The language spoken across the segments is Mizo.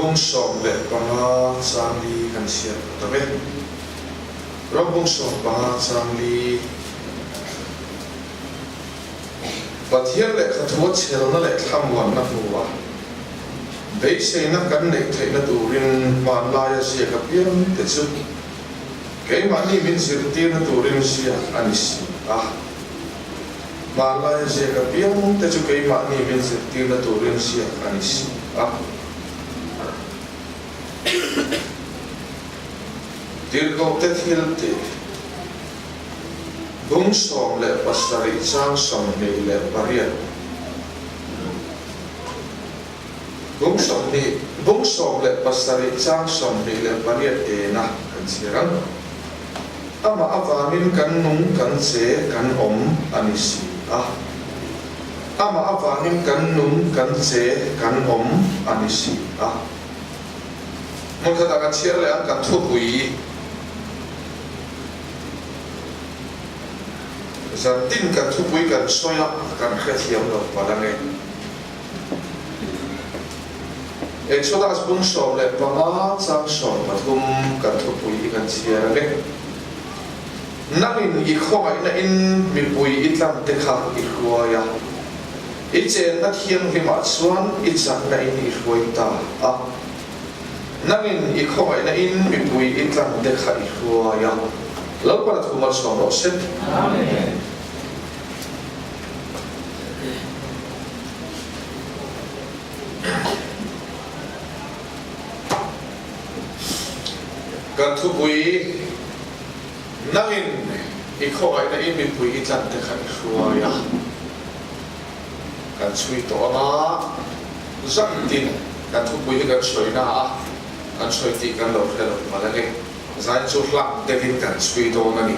Ram bung 15 chang li kan chhiar ta ta ve. Ram bung 15 chang li. Pathian lehkha thua chhelna leh thlamuanna hmu a, beiseina kan neih theihna turin hmanlaia ziak apiang te chu keimahni min zirtirna turin ziak a ni si a. Hmanlaia ziak apiang te chu keimahni min zirtirna turin ziak a ni si a. Tirhkohte thil tih. Bung 17 chang 28. Bung 20 Bung 17 chang 28 ena kan chhiar ang. Amah avangin kan nung kan che kan awm a ni si a. Amah avangin kan nung kan che kan awm a ni si a. Hmun khatah kan chhiar leh ang kan thupui. Zantin kan thupui kan sawi a, kan hrethiam lo palh ang e. Exodus bung 15 chang 13 kan thupui hi kan chhiar ang e. Nangin i khawngaihna in mipui i tlang te kha i hruai a, i chenna thianghlimah chuan i chakna in i hruai ta a. Nangin i khawngaihna in mipui i tlang te kha i hruai a, Lalpana thu malsawm rawh se. Amen. Kan thupui, Nangin i khawngaihna in mipui i tlang te kha i hruai a, kan chhui tawh ang a, Zan tin kan thupui hi kan sawi na a, kan sawi tih kan lo hre lo palh a ni. Zai chu hlak deuhin kan chhui dawn a ni.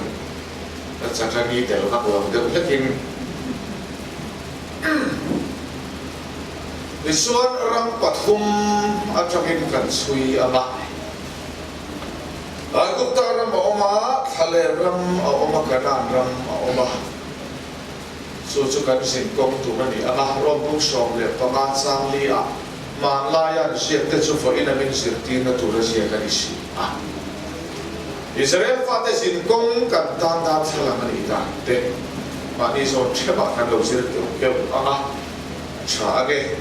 Ka chatangi tel vak lo deuh hlekin. Tichuan ram pathum atangin kan chhui ang a. Aigupta ram a awm a, Thlaler ram a awm a, Kanaan ram a awm a. Chu chu kan zin kawng tur a ni ang a, Rom bung 15 chang li ah hmanlaia an ziak te chu vawiin a min zirtirna tur a ziak a ni si a. Israel fate zin kawng kan tan dan thlalang a nih dan te mahni zawn theuh ah kan lo zir keuh keuh ang a, tha ang e.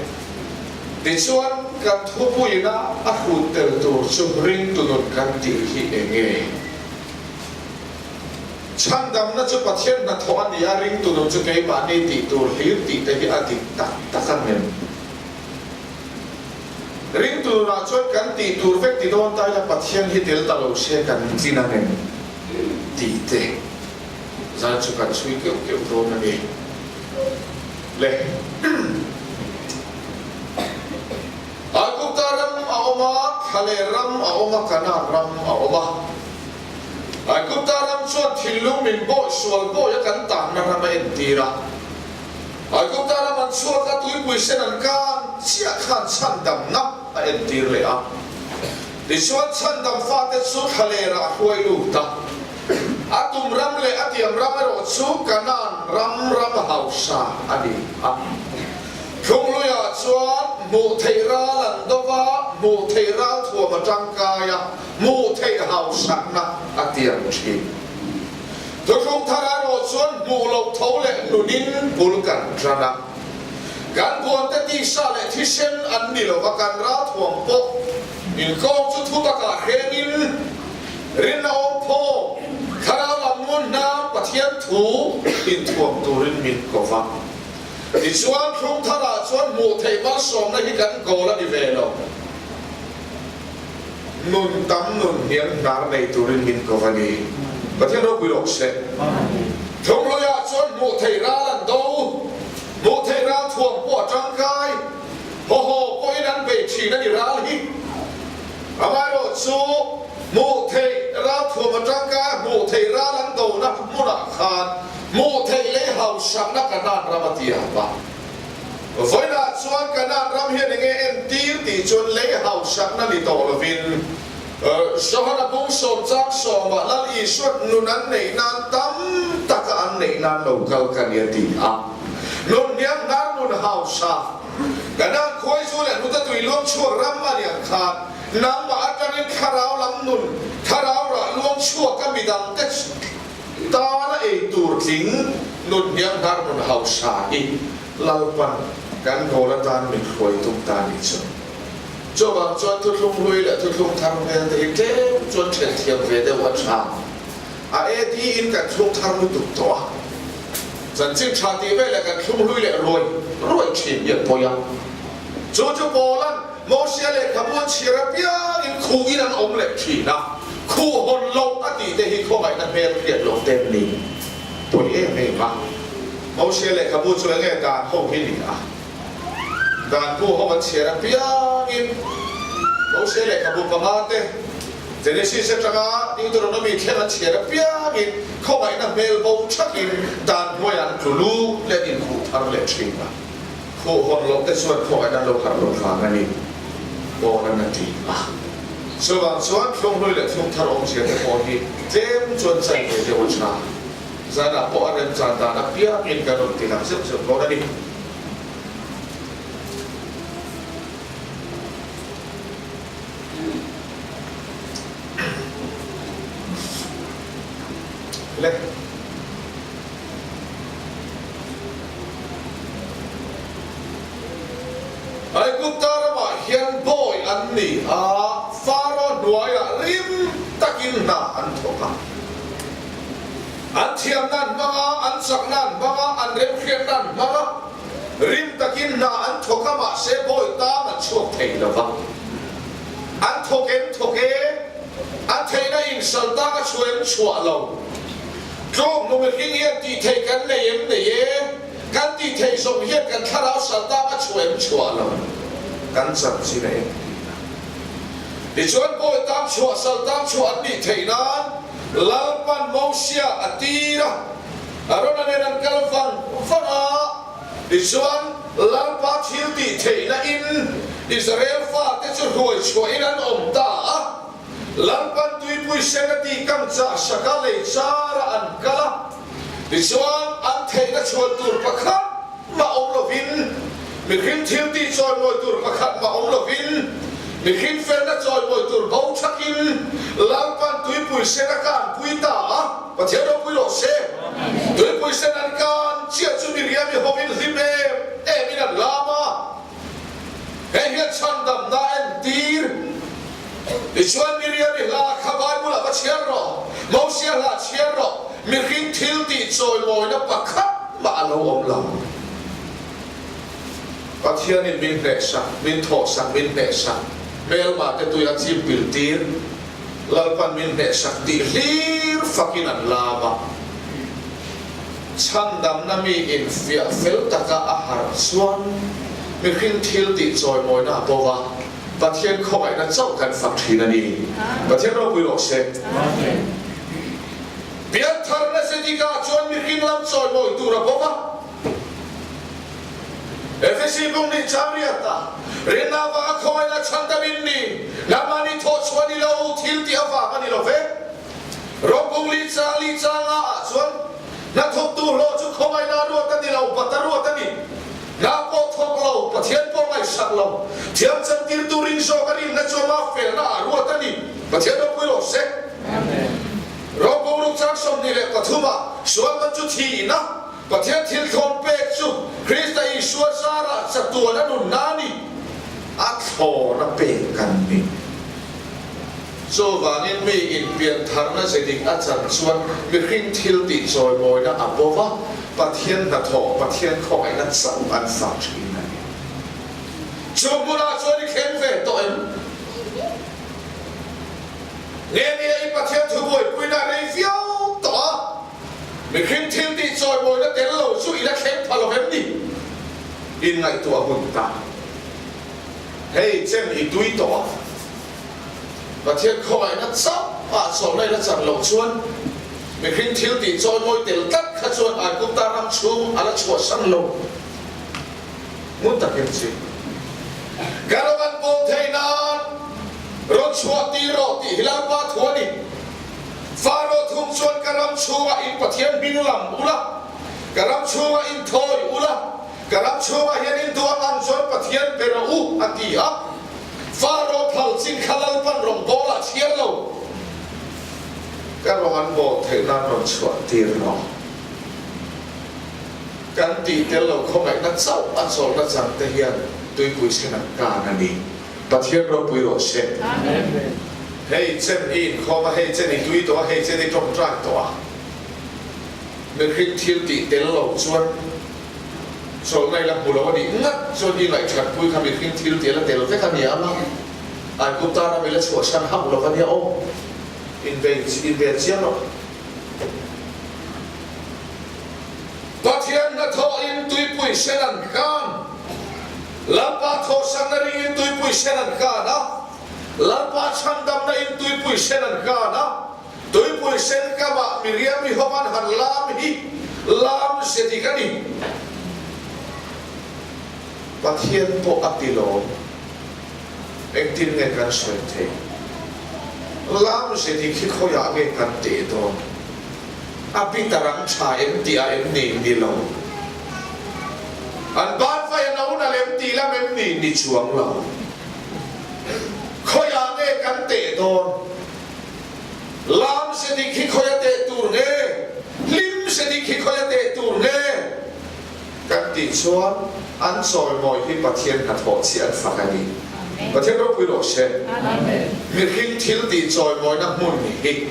Tichuan, kan thupuina a hrut tel tur chu ringtu nun kan tih hi eng nge? Chhandamna chu Pathian hnathawh a ni a, ringtu nun chu keimahni tih tur hlir tih te hi a dik tak tak a ngem. Ringtu nunah chuan kan tih tur vek ti dawn ta ila Pathian hi tel ta lo se kan tlin a ngem tih te zan chu kan chhui keuh keuh dawn a ni le. Aigupta ram a awm a, Thlaler ram a awm a, Kanaan ram a awm a. Aigupta ram chuan thinlung min bawih sual bawi a kan tanna ram a entir a. Aigupta ram an chhuak a, tuipui sen an kan chiah khan chhandamna a entir leh a. Tichuan chhandam fate chu thlalerah a hruai lut a. A tum ram leh a tiam ram erawh chu Kanaan ram ram hausa a ni a. Thlungluiah chuan hmuh theih ral an do va, hmuh theih ral thuam a tangkai a. Hmuh theih hausakna a tiam thin. Thuthlung thar erawh chuan hmuh loh tho leh nunin bul kan tan a. Kan buante tisa leh thisen an ni lova kan ralthuam pawh inkawng chu thu takah hrenin rinna awm phawm thlarau lam ngun hnam Pathian thu inthuam turin min ko va. Tichuan thlung tharah chuan hmuh theih malsawmna hi kan goal a ni ve lo. Nun tam nun hian hnar nei turin min ko va ni. Pathian ropui rawh se. Thungluiah chuan hmuh theih ral an do, hmuh theih ral thuam pawh a tangkai, haw haw pawhin an bei thin a ni ral hi. Amaherawh chu hmuh theih ral thuam a tangkai a, hmuh theih ral an dona hmunah khan hmuh theih lei hausakna Kanaan ram a ti ang a. Vawiinah chuan Kanaan ram hian enge entir tih chuan lei hausakna ni tawh lovin Johana bung sawm chang sawmah Lal Isuat nun an neih nan tam taka an neih nan lo kal ka ni a ti a. Nun hniam hnar nun nun hausa, Kanaan khuaizu leh hnuta tui luang chhuak ram a lian khan nangmah atangin thlarau lam nun, thlarau rah luang chhuak a midangte tana ei tur tling nun hnianghnar nun hausa hi Lalpan kan goal atan min hruai tum ta nih chu. Chuvang chuan thuthlung hlui leh thuthlung thar hmel te hi tlem chuan then thiam ve deuh a tha. A AD in kan thlung thar lutuk tawh a. Chanchin tha tih veleh kan thlung hlui leh ruai ruai thin hi a pawi a. Chu chu Paula'n Mosia lehkhabu an chhiar apiangin khuhin an awm leh thin a, khuh hawn loh a tih te hi khawngaihna hmel hriat loh te an ni. Pawi em em a. Mosia lehkhabu chu enge dan ho hi ni a? Dan bu ho an chhiar apiangin Mosia lehkhabu panga te, Genesis atanga Deuteronomy thleng an chhiar apiangin khawngaihna hmel bo thakin dan hnuaiah an tlu lut leh an inkhuh thar leh thin a. Khuh hawn loh te chuan khawngaihna an lo harh loh vang a ni, Paula'n a ti a. Chuvang chuan thlunghlui leh thlungthar awmzia te pawh hi tlem chuan chan ve deuh a tha. Zanah pawh a remchan dan apiangin kan rawn ti lang zeuh zeuh dawn a ni. Le. Aigupta ramah hian bawi an ni a, Faro hnuaiah rim takin hna an thawk a. An thiamna an hmang a, an chakna an hmang a, an remhriatna an hmang a, rim takin hna an thawk a, mahse bawi tang an chhuak thei lo va. An thawk em thawk e, an theihna insal tang a chhuah em chhuah lo. Tlawm hnu mihring hian tih theih kan nei em nei e, kan tih theih zawng hian kan thlarau sal tang a chhuah em chhuah lo. Kan chanchin a entir a. Tichuan bawi tang chhuah sal tang chhuah an nih theih nan Lalpan Mosia a tir a, Arona nen an kal vang vang a, tichuan Lalpa thil tih theihna in Israel fate chu hruai chhuahin an awm ta a. Lalpan tuipui sen a tih kang chah saka lei chara an kal a, tichuan an theihna chhuan tur pakhat mah awm lovin, mihring thil tih chawimawi tur pakhat mah awm lovin, mihring felna chawimawi tur bo thakin Lalpan tuipui sen a kanpui ta a, Pathian ropui rawh se. Tuipui sen an kan chiah chu Miriam-i hovin hlim em emin an lam a, hei hian chhandamna a entir. Tichuan Miriam-i hla kha Bible-ah va chhiar rawh, Mosia hla chhiar rawh, mihring thil tih chawimawina pakhat mah a lo awm lo. Pathianin min hnehsak, min thawhsak, min hnehsak, hmelmah te tui a chim pil tir, Lalpan min hnehsak tih hlir fakin an lam a. Chhandamna mi infiah fel taka a harh chuan mihring thil tih chawimawina a bo va. Pathian khawngaihna chauh kan fak thin a ni. Pathian ropui rawh se. Piantharna Zedika chuan mihring lam chawimawi tur a bawm a. Efesi bung nih Changriata, Rinna avanga khawngaihna chhandam in ni, nangmahni thawhchhuah ni lo, thil tih avang a ni lo ve. Rawng bung li chang li changa ah chuan hnathawktu hlawh chu khawngaihna ruat a ni lo, bata ruat a ni. Hna pawh thawk lo, Pathian pawh ngaihsak lo, thiam chantirtu ring zawk a rinna chu ama felna ah ruat a ni. Pathian ropui rawh se. Rawng ruk chang 23 ah sual man chu thihna, Pathian thil thlawn pek chu Krista Isua zarah chatuan a nunna a ni. A thlawn a pek kan ni. Chuvangin mi inpiantharna ze dik a chan chuan mihring thil tih chawimawina a bo va, Pathian hnathawh, Pathian khawngaihna chauh an fak thin a ni. Chu hmunah chuan i thleng ve tawh em? Nge nia i Pathian thu buaipuina a rei viau tawh a, mihring thil tih chawimawina tel lo chu i la thleng pha lo em ni? Inngaihtuah hun ta. Hei chen i tui tawh a. Pathian khawngaihna chauh ah chawlhna in a chan loh chuan mihring thil tih chawimawi tel tlat kha chuan Aigupta ram chhung a la chhuahsan lo ngun takin chi. Ka ram an pawl theih nan rawn chhuah tir rawh tih hi Lalpa thu a ni. Faro thung chuan ka ram chhungah in Pathian hming lam ula, ka ram chhungah in thawi ula. Ka ram chhungah hian in duh ang ang chuan Pathian be rawh u, a ti a. Faro phal chin kha Lalpan rawngbâwl ah chhiar lo. Ka rawng an bâwl theih nan rawn chhuah tir rawh. Kan tih tel lo khawngaihna chauh a chawlhna chang te hian tuipui sen an kân a ni. Pathian ropui rawh se. Hei chen i inkhawm a, hei chen i tui tawh a, hei chen i tawngtai tawh a. Mihring thil tih tel lo chuan chawlhna i la hmu lo a nih ngat chuan i ngaihthatpui kha mihring thil tih a la tel vek a nia ang a, Aigupta ram i la chhuahsan hauh lo a nia aw. Inbei inbel chiang rawh. Pathian hnathawhin tuipui sen an kan. Lalpa thawhsanna ringin tuipui sen an kan a, Lalpa chhandamna in tuipui sen an kan a, tuipui sen kamah Miriam i hawm an han lam hi lam ze dik a ni. Pathian pawh a ti lawm. Engtin nge kan sawi theih? Lam ze dik hi khawiah nge kan teh dawn? A Peter ang tha em tih ah em ni? Ni lo. An ban fai a no na lem tih lam em ni? Ni chuang lo. Khawiah nge kan teh dawn? Lam se dik hi khawia teh tur nge? Hlim se dik hi khawia teh tur nge? Kan tih chuan an chawimawi hi Pathian hnathawh chiah an fak a ni. Pathian ropui rawh se. Mihring thil tih chawimawina hmun hi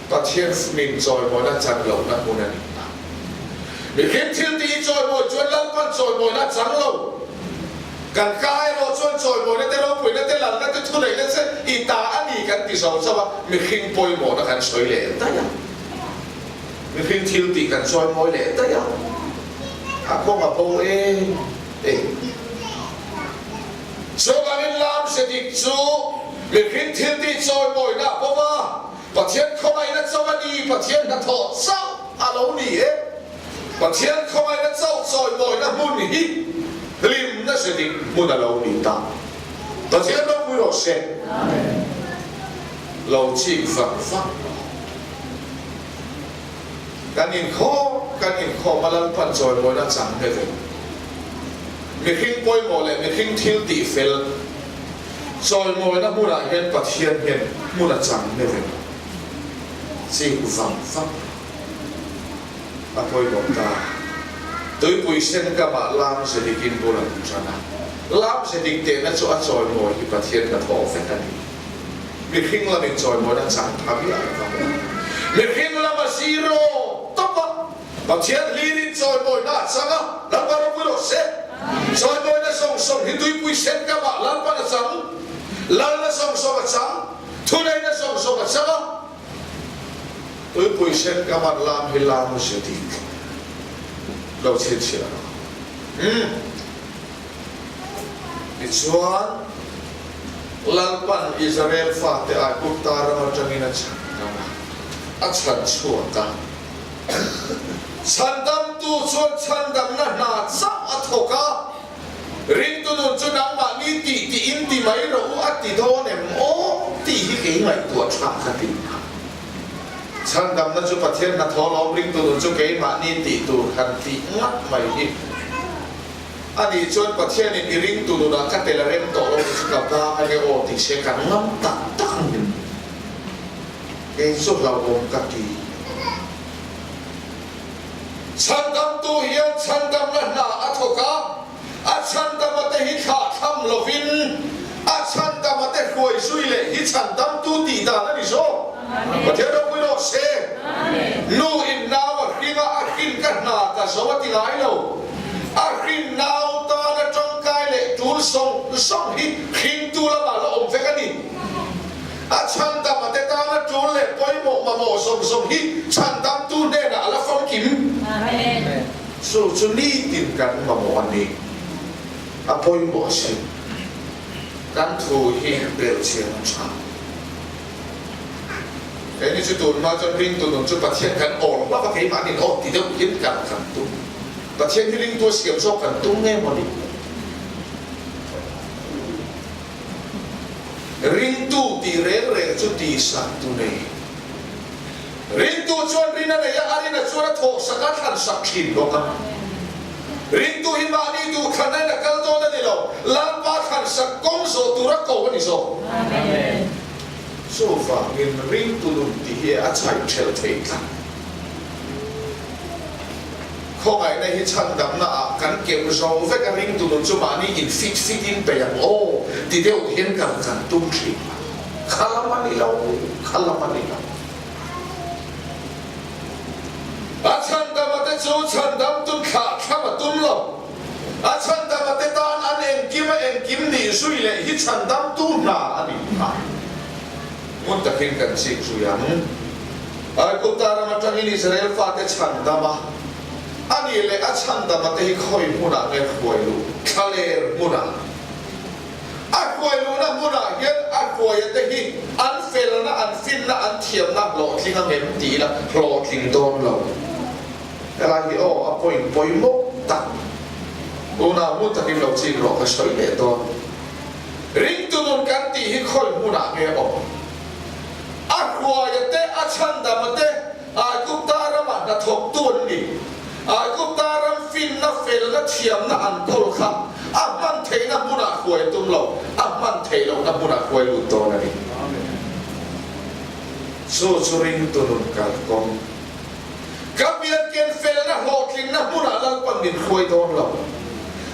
Pathian min chawimawina chan lohna hmun a ni a. Mihring thil tih i chawimawi chuan Lalpan chawimawina a chang lo. Kan ka erawh chuan chawimawina te, ropuina te, lalna te, thuneihna che i ta a ni kan ti zo chauh a, mihring pawimawhna kan sawi leh daih a. Mihring thil tih kan chawimawi leh daih a. A kawng a bo em em. Chuvangin lam hre dik chu mihring thil tih chawimawina a pawm a. Pathian khawngaihna chauh a ni, Pathian hnathawh chauh a lo ni e. Pathian khawngaihna chauh chawimawina hmun hi hlimna hre dik hmun a lo ni ta. Pathian ropui rawh se. Lo chik vang vang rawh. Kan inkhawm, kan inkhawm a Lalpan chawimawina chang hne ve. Mihring pawimawh leh mihring thil tih fel. Chawimawina hmunah hian Pathian hian hmun a chang hne ve chik vang vang a pawimawh ta. Tuipui sen kamah lam ze dikin bul an tan a, lam ze dik tehna chu a chawimawi hi Pathian hnathawh vek a ni. Mihring lamin chawimawina chang tha miah lo vang a, mihring lama zero tawp a, Pathian hlirin chawimawina a chang a, Lalpa ropui rawh se. Chawimawina sawng sawng hi tuipui sen kamah Lalpan a chang, lalna sawng sawng a chang, thuneihna sawng sawng a chang a, tuipui sen kamah lam hi lam ze dik lo chhinchhiah rawh. Umm. Tichuan, Lalpan Israel fate Aigupta ram atangin a chhandam a, a chhanchhuak a. Chhandamtu chuan chhandamna hna chauh a thawk a, Ringtu nun chu nangmahni tih tih in ti mai rawh u a ti dawn em aw tih hi kei ngaihtuah tha ka ti. Chhandamna chu Pathian hnathawh lawm ringtu nun chu keimahni tih tur han tih ngat mai hi a nih chuan Pathianin i ringtu nunah ka tel a rem tawh lo chu ka bang a nge aw tih se kan ngam tak tak ang em? Kei chu hlauhawm ka ti. Chhandamtu hian chhandamna hna a thawk a, a chhandama te hi thlah tham lovin a chhandama te hruai zui leh hi chhandamtu tih dan a ni zawk. Pathian ropui rawh se. Nu in nau a hring a, a hrin ka hna ka zo a ti ngai lo. A hrin nau tana tangkai leh tul zawng zawng hi hringtu lamah la awm vek a ni. A chhandam a te tana tul leh pawimawh mamawh zawng zawng hi chhandamtu hnenah a la famkim. Chu chu nitin kan mamawh a ni. A pawimawh a si. Kan thu hi belhchian a tha. Keini chu tun hma chuan ringtu nun chu Pathian kan awl hlauh a, keimahni in aw ti deuh hian kan kan tum. Pathian hi ringtu a siam zawk kan tum nge maw ni? Ringtu tih reng reng chu tihsak tu nei. Ringtu chuan rin a nei a, a rin a chuan a thawhsak a, thlansak thin bawk a. Ringtu hi mahni duhthlanna in a kal dawn a ni lo, Lalpa thlansak kawng zawh tura ko a ni zawk. Chuvangin ringtu nun tih hi a chhaih ṭhelh thei tlat. Khawngaihna hi chhandamna ah kan keuh zo vek a, ringtu nun chu mahni in fit fit in peih ang aw ti deuh hian kan kan tum ṭhin a. Kha lam a ni lo, kha lam a ni lo. A chhandama te chu chhandam tum thlah thlam a tum lo. A chhandama te tan an engkim a engkim nih zui leh hi chhandamtu hna a ni a. Ngun takin kan chik zui ang. Aigupta ram atangin Israel fate chhandam a, a nih leh a chhandama te hi khawi hmunah nge hruai luh? Thlaler hmunah. A hruai luhna hmunah hian a hruaia te hi an felna, an finna, an thiamna hlawhtling a ngem ti ila hlawhtling dawn lo. Helai hi aw a point pawimawh tak. Unau hmun takin lo chik rawh ka sawi leh dawn. Ringtu nun kan tih hi khawi hmunah nge awm? A hruaia te, a chhandama te Aigupta ramah hnathawktu an ni. Aigupta ram finna, felna, thiamna an kawl kha a hman theihna hmunah hruai a tum lo, a hman theih lohna hmunah hruai lut dawn a ni. Chu chu ringtu nun kalkawng. Ka pianken felna hlawhtlinna hmunah Lalpan min hruai dawn lo.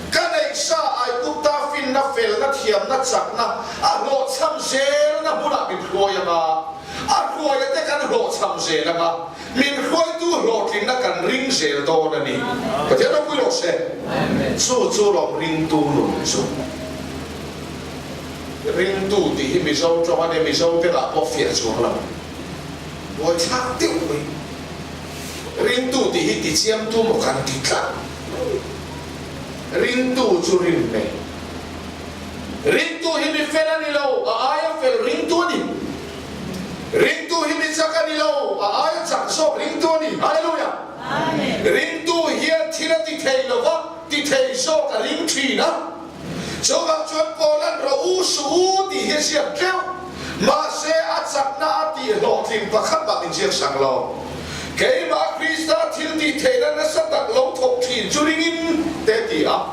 Ka neihsa Aigupta finna, felna, thiamna, chakna a hlawhchham zelna hmunah min hruai anga, a hruaia te kan hlawhchham zel anga, Min hruaitu hlawhtlinna kan ring zel dawn a ni. Pathian ropui rawh se. Chu chu lawm ringtu nun chu. Ringtu tih hi Mizo tawng a nia, Mizo berah pawh fiah chuang lo. Buaithlak deuh mai. Ringtu tih hi tichiamtu maw kan ti tlat mai. Ringtu chu rin nei. Ringtu hi mi fel a ni lo, a aia fel ringtu a ni. Ringtu hi mi chak a ni lo, a aia chak zawk ringtu a ni. Hallelujah! Ringtu hian thil a ti thei lo va, ti thei zawk a ring thin a. Chuvang chuan Paula'n rawh u suh u tih hi a ziak tleuh. Mahse, a chakna a tih hlawhtling pakhat mah min ziak sak lo. Keimah Krista thil tih theihna nasa tak lo thawk thin chu ringin te ti a.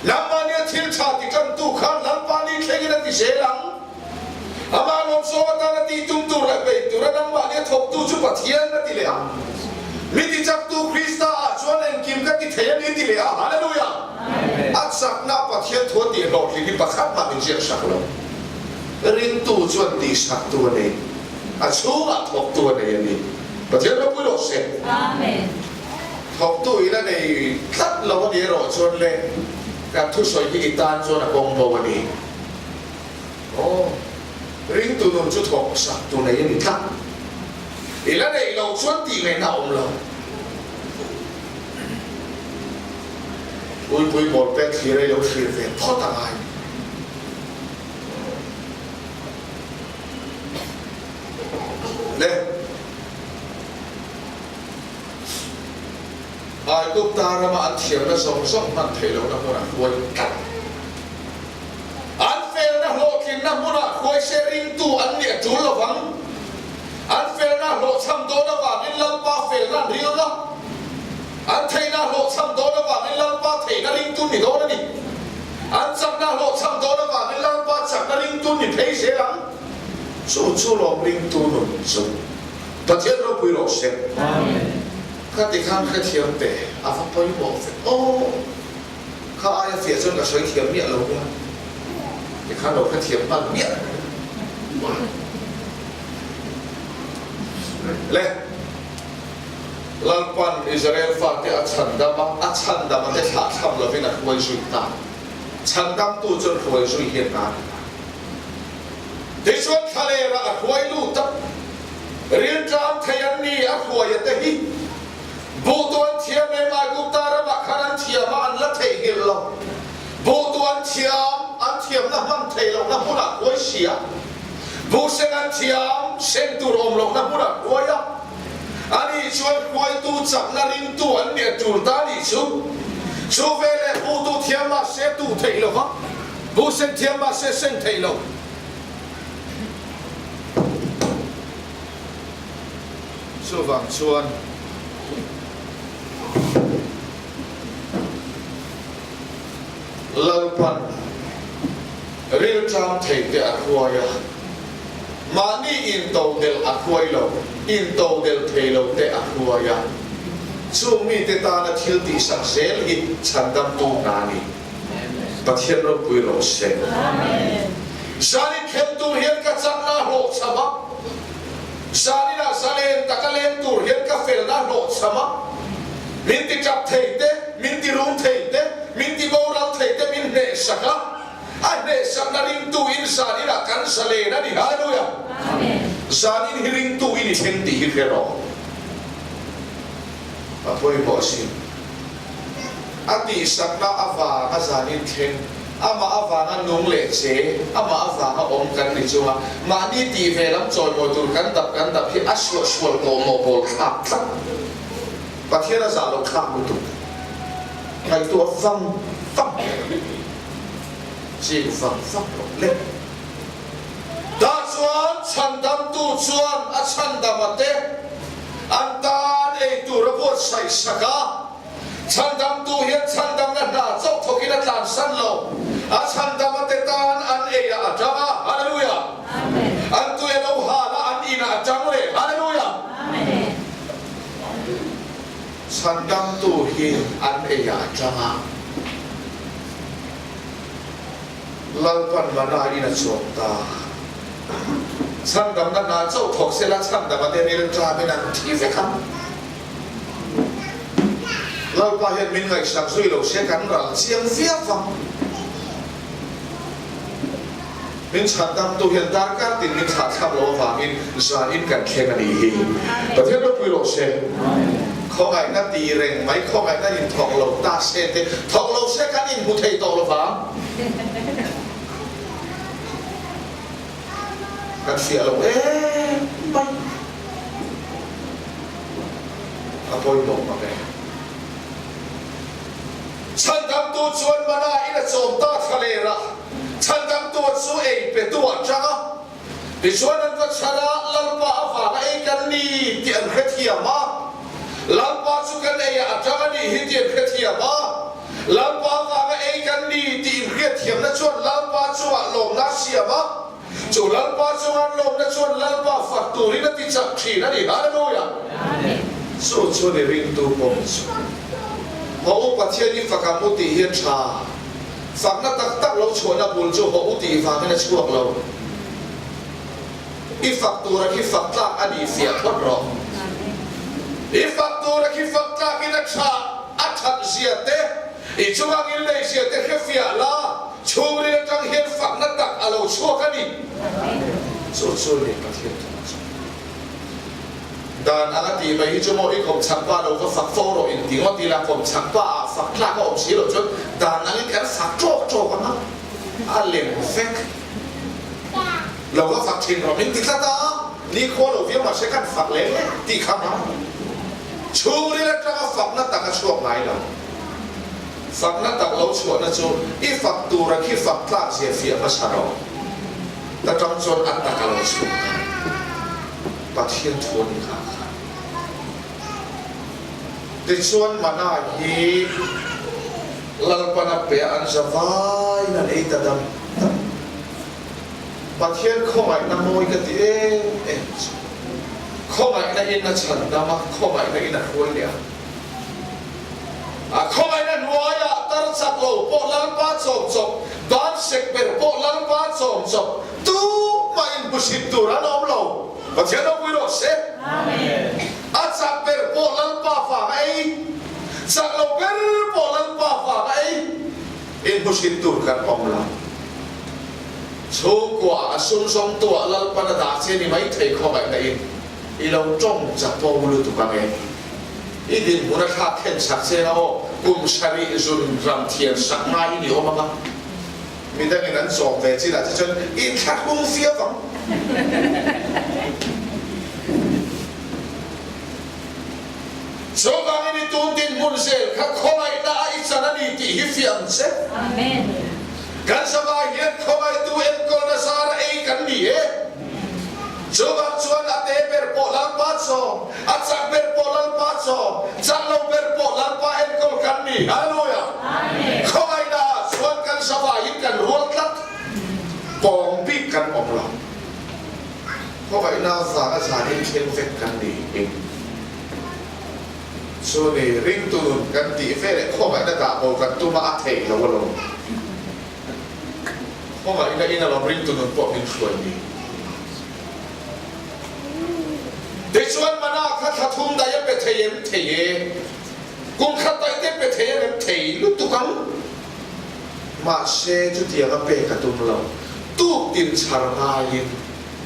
Nangmahnia thil tha ti tantu khan Lalpa ni thlengin a ti zel ang. Amah lawmsawm atana tih tum tur leh bei tura nangmahni a thawktu chu Pathian a ti leh a. Mi tichaktu Krista ah chuan engkim ka ti thei a ni ti leh a. Hallelujah! A chakna Pathian thu a tih hlawhtling hi pakhat mah min ziak sak lo. Ringtu chuan tihsaktu a nei. A chhungah thawktu a nei a ni. Pathian ropui rawh se. Thawktu in a nei tlat lo a ni erawh chuan le kan thusawi hi i tan chuan a kawng bo a ni. Aw, ringtu nun chu thawk sak tu nei a ni tlat. I la neih loh chuan tih ngaihna a awm lo. Uipui ball pet thlir a i lo thlir ve phawt a ngai. Le. Aigupta rama an thiamna zawng zawng hman theih lohna hmunah huai tlat. An felna hlawhtlinna hmunah hruaise ringtu an nih a tul lo vang. An felna hlawhchham dawn avangin Lalpa felna an ring ang a, an theihna hlawhchham dawn avangin Lalpa theihna ringtu ni dawn a ni. An chakna hlawhchham dawn avangin Lalpa chakna ringtu ni phei zel ang. Chu chu lawm ringtu nun chu. Pathian ropui rawh se. Khati khan hrethiam teh a va pawimawh ve aw. Kha aia fiah chuan ka sawi thiam miah lo nia, tikhan lo hrethiam hman miah le. Lalpan Israel fate a chhandam a, a chhandam a te thlahthlam lovin a hruai zui ta. Chhandamtu chuan hruai zui hian nan a la. Tichuan thlalerah a hruai lut a, rilṭam thei an ni a hruai a te hi. Buhtu an thiam em? Aigupta ramah khan an thiam a, an la theihnghilh lo. Buhtu an thiam, an thiamna hman theih lohna hmunah huai si a. Buhseng an thiam, seng tur awm lohna hmunah huai a. Ani chuan hruaitu chakna ringtu an nih a tul ta nih chu. Chu veleh buhtu thiam mahse tuh theih lo va, buhseng thiam mahse seng theih lo. Chuvang chuan. Lalpan rilṭam theite a hruai a, mahni intodelh a hruai lo, intodelh thei lote a hruai a. Chung mite tana thil tihsak zel hi chhandamtu hna a ni. Pathian ropui rawh se. Zanin thleng tur hian ka chakna a hlawhchham a, zaninah zalen taka leng tur hian ka felna a hlawhchham a, min ti tap thei te, min ti rum thei te, min ti boral thei te min hnehsak a, a hnehsakna ringtu in zaninah kan zalen a ni. Hallelujah! Zanin hi ringtu in i thleng tih hi hre rawh. A pawimawh asin. A tihsakna avanga zanin thleng, amah avanga nung leh che, amah avanga awm kan ni chunga mahni tih ve lam chawimawi tur kan dap kan dap hi a suahsual kawhmawh bawl thlak tlat. Pathian a zah lo thlak lutuk. Ngaihtuah vang vang ching vang vang loh leh. Tah chuan chhandamtu chuan a chhandama te an tan ei tur a buatsaih sak a. Chhandamtu hian chhandamna hna chauh thawkin a tlansan lo. A chhandama te tan an eiah a tang a. Hallelujah! An tui a lo hal a, an inah a tang leh. Hallelujah! Chhandamtu hi an eiah a tang a. Lalpan mana in a chawm ta. Chhandamna hna chauh thawk sela chhandama te rilṭamin an thi vek ang. Lalpa hian min ngaihsak zui lo se kan ral chiang viau vang. Min chhandamtu hian darkar tin min thlahthlak lo avangin zanin kan thleng a nih hi. Pathian ropui rawh se. Khawngaihna ti reng mai, khawngaihna in thawk lo ta se te, thawk lo se kan inhmu thei tawh lo vang. Kan fiah lo em mai. A pawimawh mak e. Chhandamtu chuan mana in a chawm ta thla ler a, chhandamtu chu ei pe tu ah tang a. Tichuan an va chhan a, Lalpa avanga ei kan ni tih an hrethiam a. Lalpa chu kan ei ah a tang a nih hi tih an hrethiam a. Lalpa avanga ei kan ni tih inhriatthiamna chuan Lalpa chungah lawmna a siam a. Chu Lalpa chunga an lawmna chuan Lalpa fak turin a ti chak thin a ni. Hallelujah! Chu chu ni ringtu pawm chu. Haw u Pathian i fak ang u tih hi a tha. Fakna tak tak lo chhuahna bul chu haw u tih vangin a chhuak lo. I fak tura khi fak tlak a nih fiah phawt rawh. I fak tura khi fak tlakin a tha a that zia te, i chunga ngilnei zia te hre fiah la, chhungril atang hian fakna tak a lo chhuak a ni. Chu chu ni Pathian thu chu. Dan anga tih mai hi chu maw i kawmchhak pa lo va fak fo rawh in ti ngawt ila, kawmchhak pa ah fak tlak a awm si loh chuan dan angin kan fak tawk tawk ang a, a lem vek. Lo va fak thin rawh min ti tlat a, nikhua lo viau mahse kan fak leh leh tih kha ngai. Chhungril atanga fakna tak a chhuak ngai lo. Fakna tak lo chhuahna chu i fak tura khi fak tlak zia fiah hmasa rawh. Ta tang chuan a tak a lo chhuak a, Pathian thu a ni kha kha. Tichuan mana hi Lalpana pe a an za vaiin an ei ta dam dam. Pathian khawngaihna mawi ka ti em em chu. Khawngaihna in a chhan dam a, khawngaihna in a hruai leh a. A khawngaihna hnuaiah tar chak lo pawh Lalpa chawm chawp, ban sek ber pawh Lalpa chawm chawp, tumah inhmusit tur an awm lo. Pathian ropui rawh se. A chak ber pawh Lalpa vang a ei, chak lo ber pawh Lalpa vang a ei, inhmusit tur kan awm lo. Chhungkuaah a sum zawngtuah Lalpan a dah che ni maithei khawngaihna in i lo tawng chapo lutuk ang e. I dinhmun a thlak khen chak che na aw, kum sarih zun ram thian sak ngai i ni awm ang a. Midangin an chawm ve chinah che chuan i thlahlung fiau ang. Chuvangin i tun dinhmun zel kha khawngaihna a i chan a ni tih hi fiah ang che. Kan zavai hian khawngaihtu enkawlna zara ei kan ni e. Chuvang chuan a te ber pawh Lalpa chawm, a chak ber pawh Lalpa chawm, chak lo ber pawh Lalpa enkawl kan ni. Hallelujah! Khawngaihna ah chuan kan. Khawngaihna vanga zanin thleng vek kan ni eng chu ni ringtu nun kan tih ve leh khawngaihna dah bo kan tum a a theih lo alawm. Khawngaihna in alawm ringtu nun pawh min hruai ni. Tichuan mana kha thla thum daih a pe thei em thei e, kum khat daih te pe thei em em thei lutuk ang. Mahse chutiang a pek a tum lo, tuk tin chhar ngaiin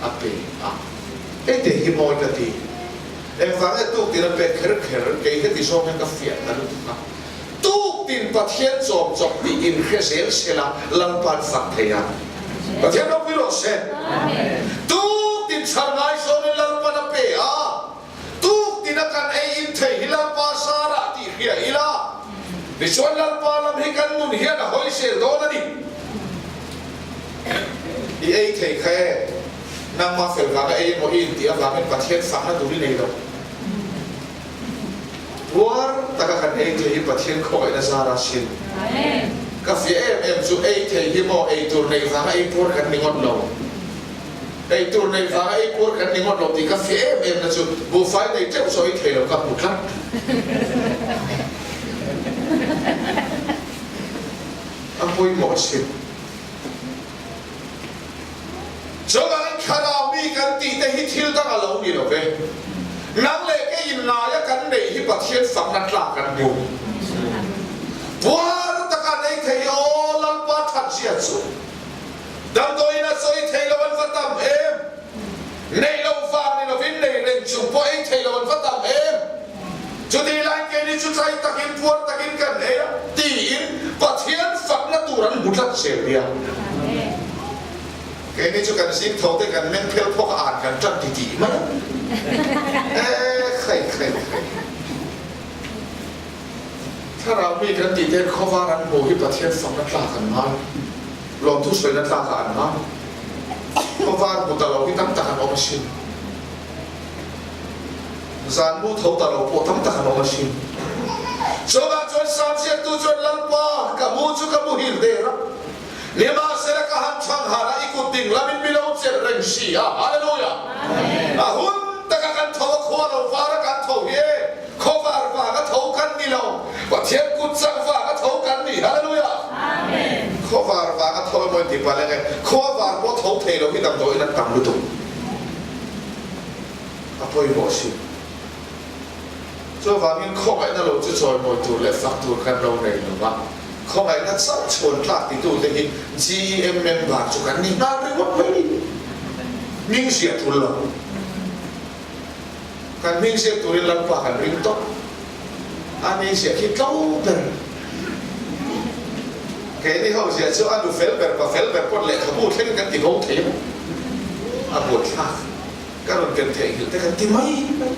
a pe a. Hei te hi mawi ka ti. Engvang nge tuk tin a pek kher kher, kei heti zawng hian ka fiah ta lutuk a. Tuk tin Pathian chawm chawp tih inhre zel sela Lalpa'n fak thei a. Pathian ropui rawh se. Tuk tin chhar ngai zawngin Lalpa'n a pe a. Tuk tina kan ei in thei hi Lalpa zarah tih hria ila, tichuan Lalpa lam hi kan nun hian a hawi zel dawn a ni. I ei thei kha e, nangmah fel vanga ei emaw i intih avangin Pathian fakna tur i nei lo. Puar taka kan ei thei hi Pathian khawngaihna zara sin. Ka fiah em em chu ei thei hi maw ei tur neih vanga ei puar kan ni ngawt lo. Ei tur nei vanga ei puar kan ni ngawt lo tih ka fiah em em na chu buhfai nei teuh sawi thei lo ka hmu tlat. A pawimawh chin. Chuvangin thlarau mi kan tih te hi thil dang a lo ni lo ve. Nang leh kei in ngaia kan neih hi Pathian fakna tlak kan hmu. Puar taka nei thei hi aw Lalpa that zia chu. Damdawiin a sawi thei lo an va tam em? Nei lo vang ni lovin nei reng chung pawh ei thei lo an va tam em? Chutih laiin keini chu tlai takin puar takin kan ei a tiin Pathian fakna tur an hmu tlat zel nia. Keini chu kan zing tho te kan meng phel phawk a an kan tan ti tih mai a. E khai khai khai. Thlarau mi kan tih ten khawvar an hmuh hi Pathian fakna tlak an ngai. Lawmthu sawina tlakah an ngai. Khawvar hmu ta lo hi tam tak an awm asin. Zan mu tho ta lo pawh tam tak an awm asin. Chuvang chuan Sam ziaktu chuan Lalpa, ka mu chu ka muhil der a, nimahsela ka han chhang har a, i kut ding lamin mi lo chelh reng si a. Hallelujah! A hun taka kan tho a, khua lo var a kan tho hi e. Khawvar vanga tho kan ni lo, Pathian kut chak vanga tho kan ni. Hallelujah! Khawvar vanga tho emaw inti palh enge, khawvar pawh tho thei lo hi damdawiin an tam lutuk. A pawimawh si. Chuvangin khawngaihna lo chu chawimawi tur leh fak tur kan lo nei lo va, khawngaihna chauh chhuan tlak titute hi GEM member chu kan ni nghal ringawt mai ni. Hming ziah tul lo. Kan hming ziak turin Lalpa kan ring tawp. A ni ziah khi tlo ber. Keini ho ziah chu a nu fel ber, pa fel ber pawn lehkhabu thlengin kan ti bo thei a. A buaithlak. Ka rawn ken theihnghilh te kan ti mai mai.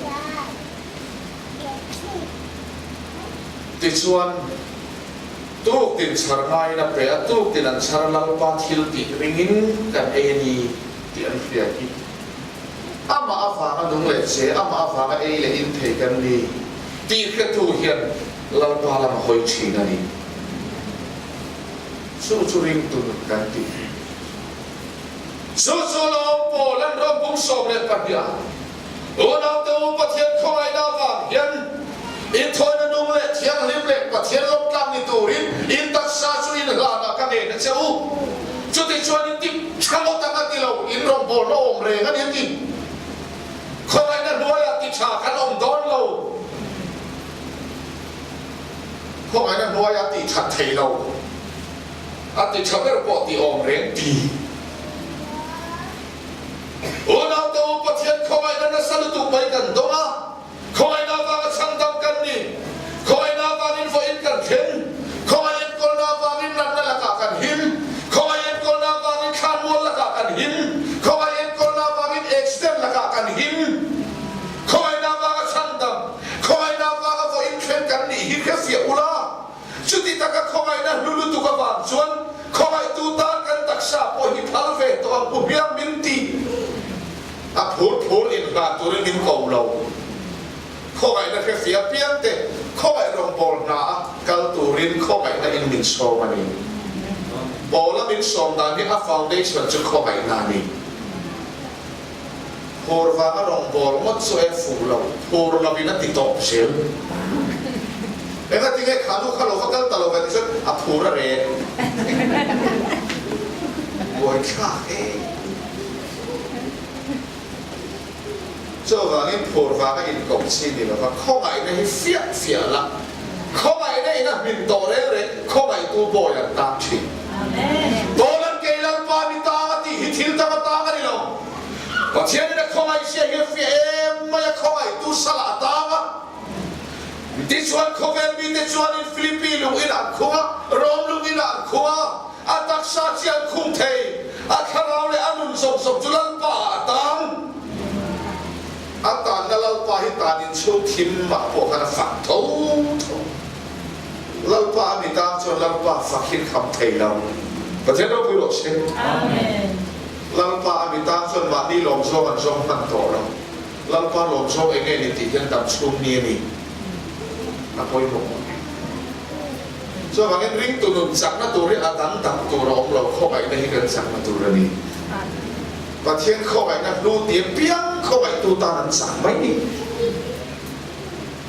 Tichuan, tuk tin chhar ngaiin a pe a, tuk tin an chhar a Lalpa thil tih ringin kan ei a ni tih an hria hi. Amah avanga nung leh che, amah avanga ei leh in thei kan ni tih hretu hian Lalpa lam a hawi thin a ni. Chu chu ringtu nun kan ti. Chu chu lawm pawl an rawng bung 12 ah Unaute u Pathian khawngaihna avang hian inthawina nung leh thianghlim leh Pathian lawmtlak ni turin in taksa chu in hlanah ka ngen a che u. Chutichuan in ti tha ngawt ang a ti lo, in rawngbawlna awm reng a ni a ti. Khawngaihna hnuaiah ti tha kan awm dawn lo. Khawngaihna hnuaiah ti that thei lo, a ti tha ber pawh ti awm reng ti. Unaute u, Pathian khawngaihna nasa lutuk mai kan dawng a, Khawngaihna avanga chhangdam kan ni. Khawngaihna avangin vawiin kan thleng. Khawngaih enkawlna avangin natna lakah kan him. Khawngaih enkawlna avangin thlanmual lakah kan him. Khawngaih enkawlna avangin accident lakah kan him. Khawngaihna avanga chhangdam, khawngaihna avanga vawiin thleng kan nih hi hrefiah ula. Chuti taka khawngaihna hlu lutuk avang chuan khawngaihtu tan kan taksa pawh hi phal ve tawh ang pu hmiang min ti. A phur phur inhlan turin min ko lo. Khawngaihna hrefiah piang te khawngaih rawngbâwl hna a kal turin khawngaihna in min sawm a ni. Paula min sawm dan hi a foundation chu khawngaihna a ni. Phur vanga rawngbawl ngawt chu e fuh lo, phur lovin a ti tawp zel. Engati nge kha nu kha lo va kal ta lo ve ti chuan a phur a reh. Buaithlak e. Chuvangin phur vanga inkawp chi ni lova khawngaihna hi fiah fiah la, khawngaihna in a hmin tawh reng reng khawngaihtu bawi an tan thin. Tawlan kei Lalpa mi tang a tih hi thil dang a tang a ni lo. Pathianin a khawngaih sia hi a fiah em mai a, khawngaihtu salah a tang a. Tichuan khawvel mite chuanin Philippi lung inah an khung a, Rom lung inah an khung a, a taksa chi an khung thei, a thlarau leh a nun zawng zawng chu Lalpa ah a tang. A tanna Lalpa hi tan inchhung thim mah pawh khan a fak tho tho. Lalpa a mi tang chuan Lalpa fak hi kham thei lo. Pathian ropui rawh se. Lalpa a mi tang chuan mahni lawm zawng an zawng hman tawh lo. Lalpa lawm zawng eng nge ni tih hian dam chhung ni a ni a pawimawh ngawt. Chuvangin ringtu nun chakna tur hi a dang dang tur a awm lo, khawngaihna hi kan chakna tur a ni. Pathian khawngaihna hlu tia piang khawngaihtu tan an chak mai ni.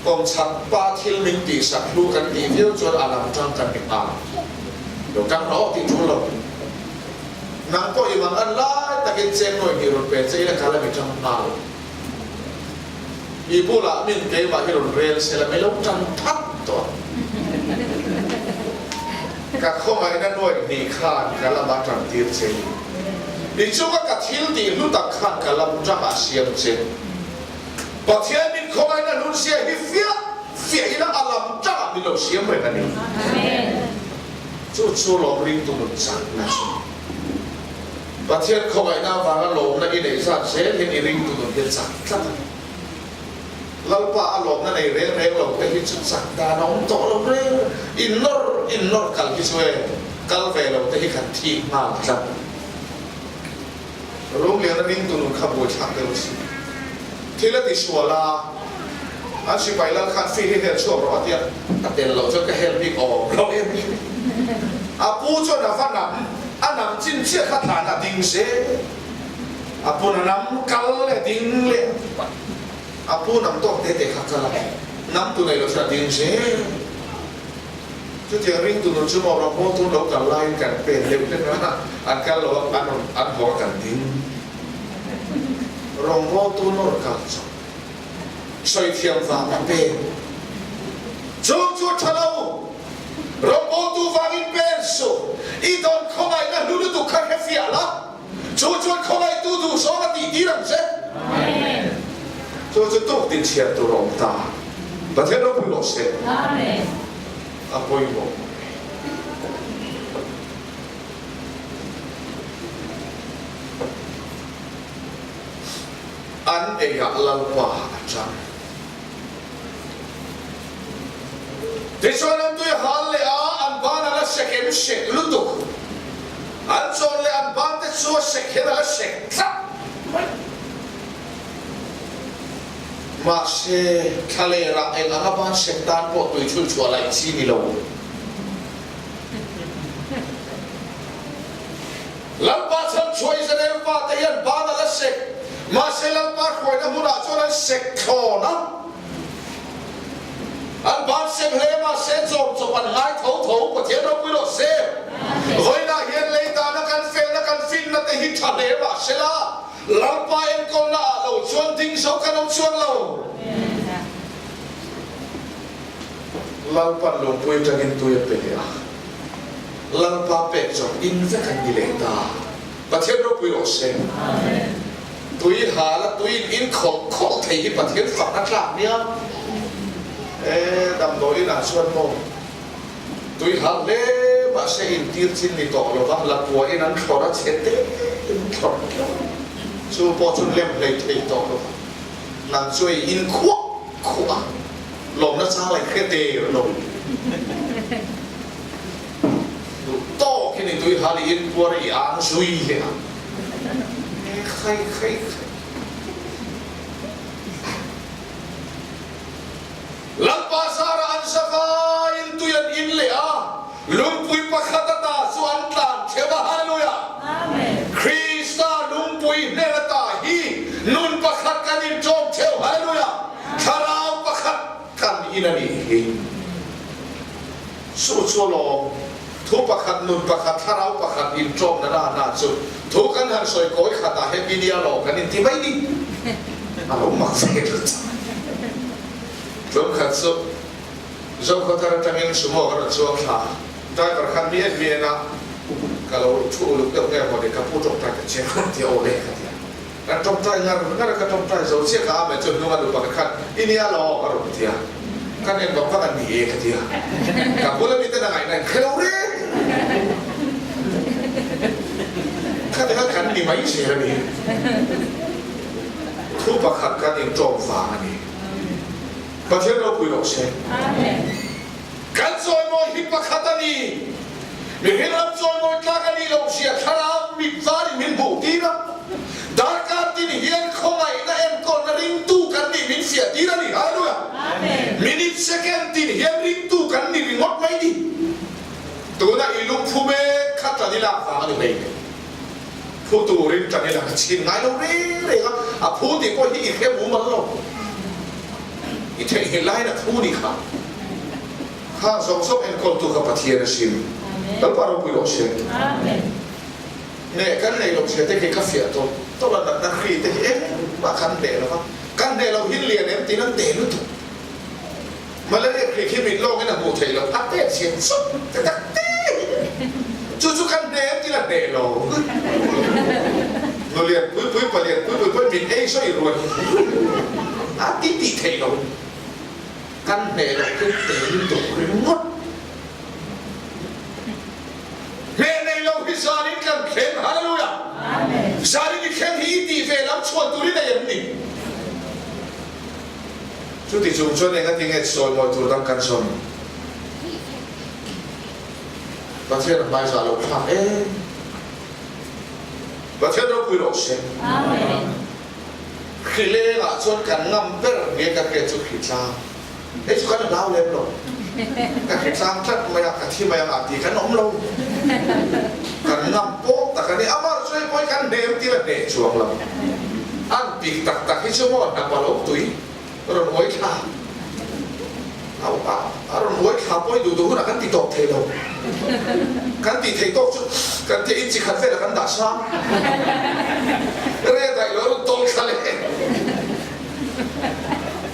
Kawngchhak pa thil min tihsak hlu kan tih viau chuan a lam tang kan ni nghal. Lo tang rawh tih tul lo. Nang pawh i mang an lai takin cheng nawi hnih rawn pe che ila kal a mi tang nghal. I bulah min keimah hi rawn rel se la mi lo tan that tawh ang. Ka khawngaihna nuaih hnih khan ka lama tan tir che ni. I chunga ka thil tih hlu tak khan ka lam tangah siam che. Pathian min khawngaihna hlun sia hi fiah fiah ila a lam tangah min lo siam reng a ni. Chu chu lawm ringtu nun chakna chu. Pathian khawngaihna avanga lawmna i neih zat zel hian i ringtu nun hi a chak tlat a ni. Lalpa a lawmna nei reng reng lo te hi chu chak dan a awm tawh lo reng. In nawr in nawr kal hi chu e, kal ve lo te hi kan thik nghal tlat. Rumliana ringtu nun kha buaithlak deuh a si. Thil a ti sual a, an sipai lal khan fee hi hel chhuak rawh a tia, a tel loh chuan ka hel bik awm lo em hi. A pu chuan a va nam, a nam chin chiah kha tlan a ding zel. A pun a nam kal leh ding leh a pu nam tawk te te kha kal a, nam tu nei lo chuan a ding zel. Chutiang ringtu nun chu maw ramhaw thun lo kal laiin kan pen deuh hlek a, an kal lo a, an rawn an haw a kan ding. Rawnghawltu nawr kal chu sawi thiam vang a pen. Chu chu a tha lo. Rawngbawltu vangin pen suh. I dawn khawngaihna hlu lutuk kha hre fiah la. Chu chuan khawngaihtu duh zawng a tih tir ang che. Chu chu tuk tin chhiar tur a awm ta. Pathian ropui rawh se. A pawimawh. An eiah Lalpa a chang. Tichuan an tui a hal leh a, an ban a la sek em sek lutuk. An chawn leh an ban te chu a sek hian a la sek tlat mai. Mahse, thlalerah eng anga ban sek tan pawh tui chhun chhuah laih chi ni lo. Lalpa chhan chhuah Israel fate hian ban a la sek, mahse Lalpa hruaina hmunah chuan an sek thlawn a. An ban sek hle mahse chawm chawp an ngai tho tho, Pathian ropui rawh se. Vawiinah hian lei dana kan felna kan finna te hi tha hle mahse la, Lalpa enkawlna ah lo chuan ding zo kan awm chuang lo. Lalpan lungpui atangin tui a pe leh a. Lalpa pek chuan in vek an ni leh ta. Pathian ropui rawh se. Tui hal a tui in in khawlh khawlh thei hi Pathian fak a tlak nia. E damdawi inah chuan maw tui hal hle mahse in tir chin ni tawh lova lapua in an thlawr a chhe te in thlawr chu pawh chu lem hlei thei tawh lova nang chu ei in khuah khuah a lawmna chang leh hre der lo. Duh tawk in i tui hal i in puar i ang zui leh ang. E khai khai khai. Lalpa zara an zavai in tui an in leh a, lungpui pakhat ata chu an tlan theuh a. Hallelujah! Krista lungpui hnen ata hi nun pakhat. in a nih hi. Chu chu alawm, thu pakhat, nun pakhat, thlarau pakhat inṭawmna na na chu thu kan han sawi kawi khatah hian India law kan inti mai ni. A lo mak ve tlat. Tlawmkhat chu Zokhawthar atangin sumo ka rawn chuang thla. Driver khan mi en mi en a, ka lo thu uluk deuh nge maw ni, ka pu tawngtai ka chiang reng tia aw le ka ti a. Kan tawngtai ngar ngar a, ka tawngtai zo chiah ka Amen chu hnunga nu pakhat khan India law a rawn ti a. Kan en vang vang a ni e ka ti a. Ka bula miten a ngaihna in hre lo reng. Kha ti khan kan ni mai zel a ni. Thu pakhat kan intawm vang a ni. Pathian ropui rawh se. Kan chawimawi hi pakhat a ni. Mihring ram chawimawi tlak a nih loh zia thlarau mit varin min hmuh tir a. Darkar tin hian khawngaihna enkawlna ringtu kan nih min fiah tir a ni. Hallelujah! Minute second tin hian ringtu kan ni ringawt mai ni. Tuna i lungphu mek kha tan i lak vang a ni hlei hle. Phu turin tan i lak a chhin ngai lo reng reng a, a phu tih pawh hi i hre mumal lo. I theihnghilh laiin a phu ni kha. Kha zawng zawng enkawltu kha Pathian a sim. Lalpa ropui rawh se. Hneh kan nei lo chhe te khi ka fiah tawh tawh a, natna hri te hi engmah kan hneh lo va, kan hneh lo hi lian em tiin an teh lutuk. Malaria hri khi mit lawngin a hmuh theih loh, a pek chhiat chawp te tak te hi. Chu chu kan hneh em tiin a hneh lo. Nu lian pui pui, pa lian pui pui pawhin min ei sawi ruai a ti tih theih lo. Kan hneh loh chu teh lutuk ringawt. Hneh nei lo hi zanin kan thleng, Hallelujah! Zanin i thleng hi i tih ve lam chhuan turin ei em ni? Chuti chung chuan engati nge sawimawi tur dang kan sawn? Pathian a hmaizah lo thlak em? Pathian ropui rawh se. Hri lengah chuan kan ngam ber nge ka hriat chu hri tlang. Hei chu kan hlau lem lo. Ka hri tlang tlat mai a, ka thi mai ang a ti kan awm lo. Kan ngam pawh tak a ni. Amah chu hei pawh hi kan hnem tir a hneh chuang lo. An pik tak tak hi chu maw hnapa lo tui rawn uai thla. A a rawn uai thla pawh hi duh duh hunah kan ti tawp thei lo. Kan tih theih tawk chu kan tih in chi khat velah kan dah sang. Re daih lo a rawn tawl thla leh.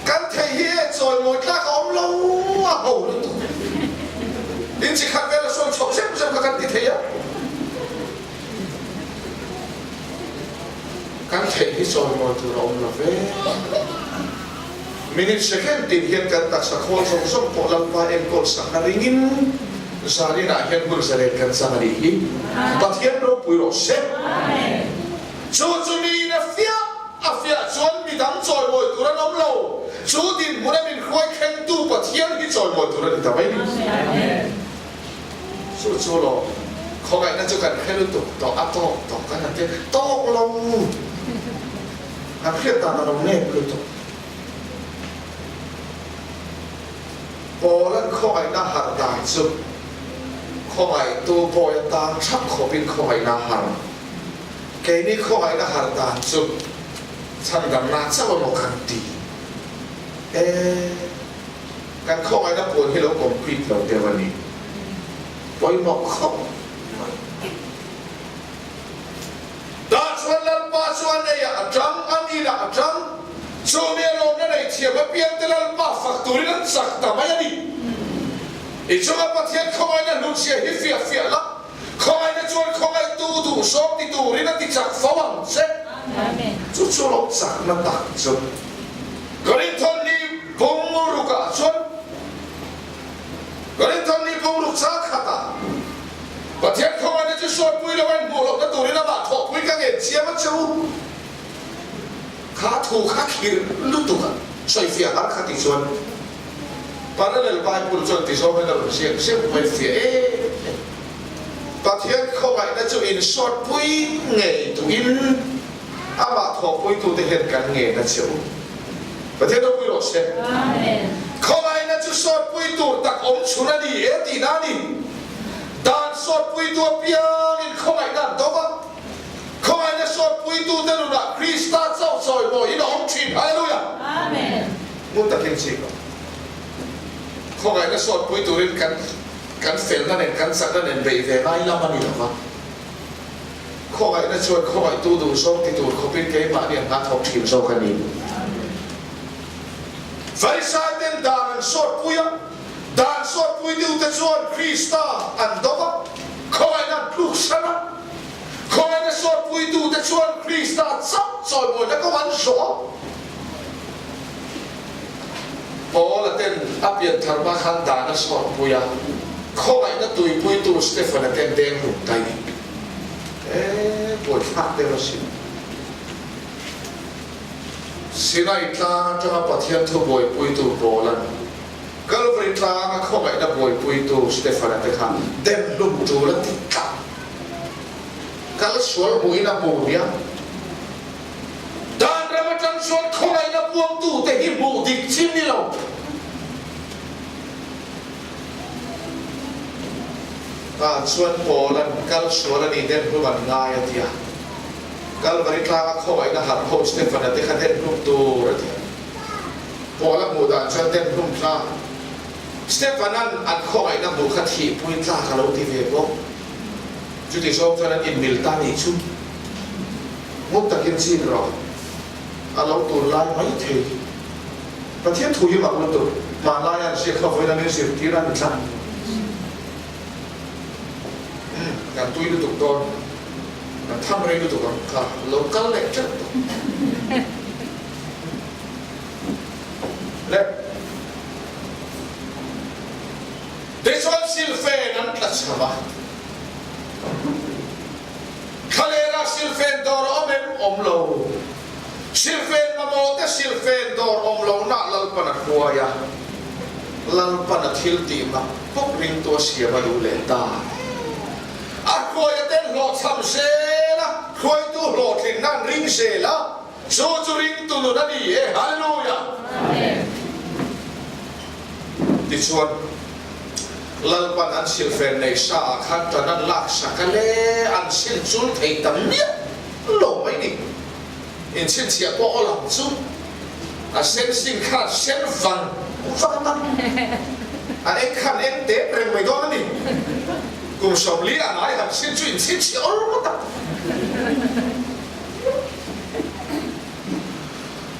Kan thei hi e chawimawi tlak a awm lo a ho lutuk. In chi khat vel a sawi chhoh zeuh zeuh kha kan ti thei a. Kan thei hi chawimawi tur a awm lo ve. Minute second tin hian kan taksa khawl zawng zawng pawh Lalpa enkawl sakna ringin zaninah hian hun zalen kan chang a nih hi. Pathian ropui rawh se. Chu chu miin a fiah. A fiah chuan midang chawimawi tur an awm lo. Chu dinhmuna min hruai thlengtu Pathian hi chawimawi tur a ni ta mai ni. Chu chu lo, khawngaihna chu kan hre lutuk tawh, a tawk tawh kan han ti tawk lo. Kan hriat dan a lo nep lutuk. Paula'n khawngaihna harh dan chu khawngaihtu bawi atan thap khawpin khawngaihna a harh. Keini khawngaihna harh dan chu chhandamna chauh emaw kan ti e. Kan khawngaihna puan hi lo complete lo deuh a ni. Pawimawh khawp mai. Tah chuan Lalpa chuan eiah a tang, a ninah a tang. Chu mi a lawmna nei thiam apiangte Lalpa fak turin an chak ta mai a ni. I chunga Pathian khawngaihna hlutchhia hi fiah fiah la. Khawngaihna chuan khawngaihtu duh sawm ti turin a ti chak fo ang che. Chu chu lo chakna tak chu. Korinthon ni bungrukah chuan Korinthon ni bungruk chang khatah Pathian khawngaihna chu suatpui lo a inhmuh lohna turin amah thawhpui ka ngen chiam a che u. Kha thu kha khirh lutuk a sawifiah har kha ti chuan Parallel Bible chuan ti zawngin a rawn ziak zeuh mai fiah em em. Pathian khawngaihna chu insawtpui ngei duhin amah thawhpuitute hian kan ngen a che u. Pathian ropui rawh se. Khawngaihna chu sawtpui tur tak awm chhun a ni e tihna a ni. Dan sawtpuitu apiangin khawngaihna an dawm a. Khawngaihna sawtpuitute nunah Krista chauh chawimawiin a awm thin. Hallelujah! Ngun takin chik ang. Khawngaihna sawtpui turin kan kan felna nen kan chakna nen beih ve ngai lam a ni lo va. Khawngaihna chuan khawngaihtu duhzawng ti tur khawpin keimahni an hna thawk thin zawk a ni. Farisai ten dan an sawtpui a, dan sawtpui deuhte chuan Krista an do va, khawngaihna an tluksan a. Khawngaihna sawtpuitute chuan Krista chauh chawimawina kawng an zawh a. Paula ten a pian thar hma khan dan a sawtpui a, khawngaihna tuipuitu Stefana ten deng hlum daih. E, buaithlak deuh asin. Sinai tlang atanga Pathian thu buaipuitu Paula'n Kalvari tlanga khawngaihna buaipuitu Stefana te kha den hlum tul a ti tlat. Kal sual hmuhin a hmu nia. Dan ram atang chuan khawngaihna puangtute hi hmuh dik chi ni lo. Tah chuan Paula'n kal sual a nih den hlum an ngai a ti a. Kalvari tlanga khawngaihna harh ho Stefana te kha den hlum tur a ti a. Paula hmuh dan chuan den hlum tlak Stefana'n an khawngaihna hmuh kha thihpui tlak a lo ti ve bawk. Chuti zawng chuan an inmil ta nih chu ngut takin chin rawh a lo tun lai mai thei. Pathian thu hi mak lutuk, hmanlaia an hriat kha vawiin an inzirtir a ni tlat. Umm, kan tui lutuk dawn, kan tham rei lutuk ang kha lo kal leh teuh tawh. Le. Tichuan silfen an tla chho a. Thlalera silfen dawr a awm em? Awm lo. Silfen mamawh te silfen dawr awm lohna Lalpan a hruai a. Lalpan a thil tih mak bawk ringtu a siam a duh leh ta. A hruaia ten hlawhchham zel a, hruaitu hlawhtlinna an ring zel a, chu chu ringtu nun a ni e. Hallelujah! Tichuan, Lalpan an silhfen nei sa ah khan tan an lak sak a le, an sil chul thei ta miah lo mai ni. Inchhinchhiah pawh aw lang chu a sen sin khan sen vang vang a, a eng khan eng tep reng mai dawn a ni. Kum 40 a ngai han sin chu inchhinchhiah awl ngawt a.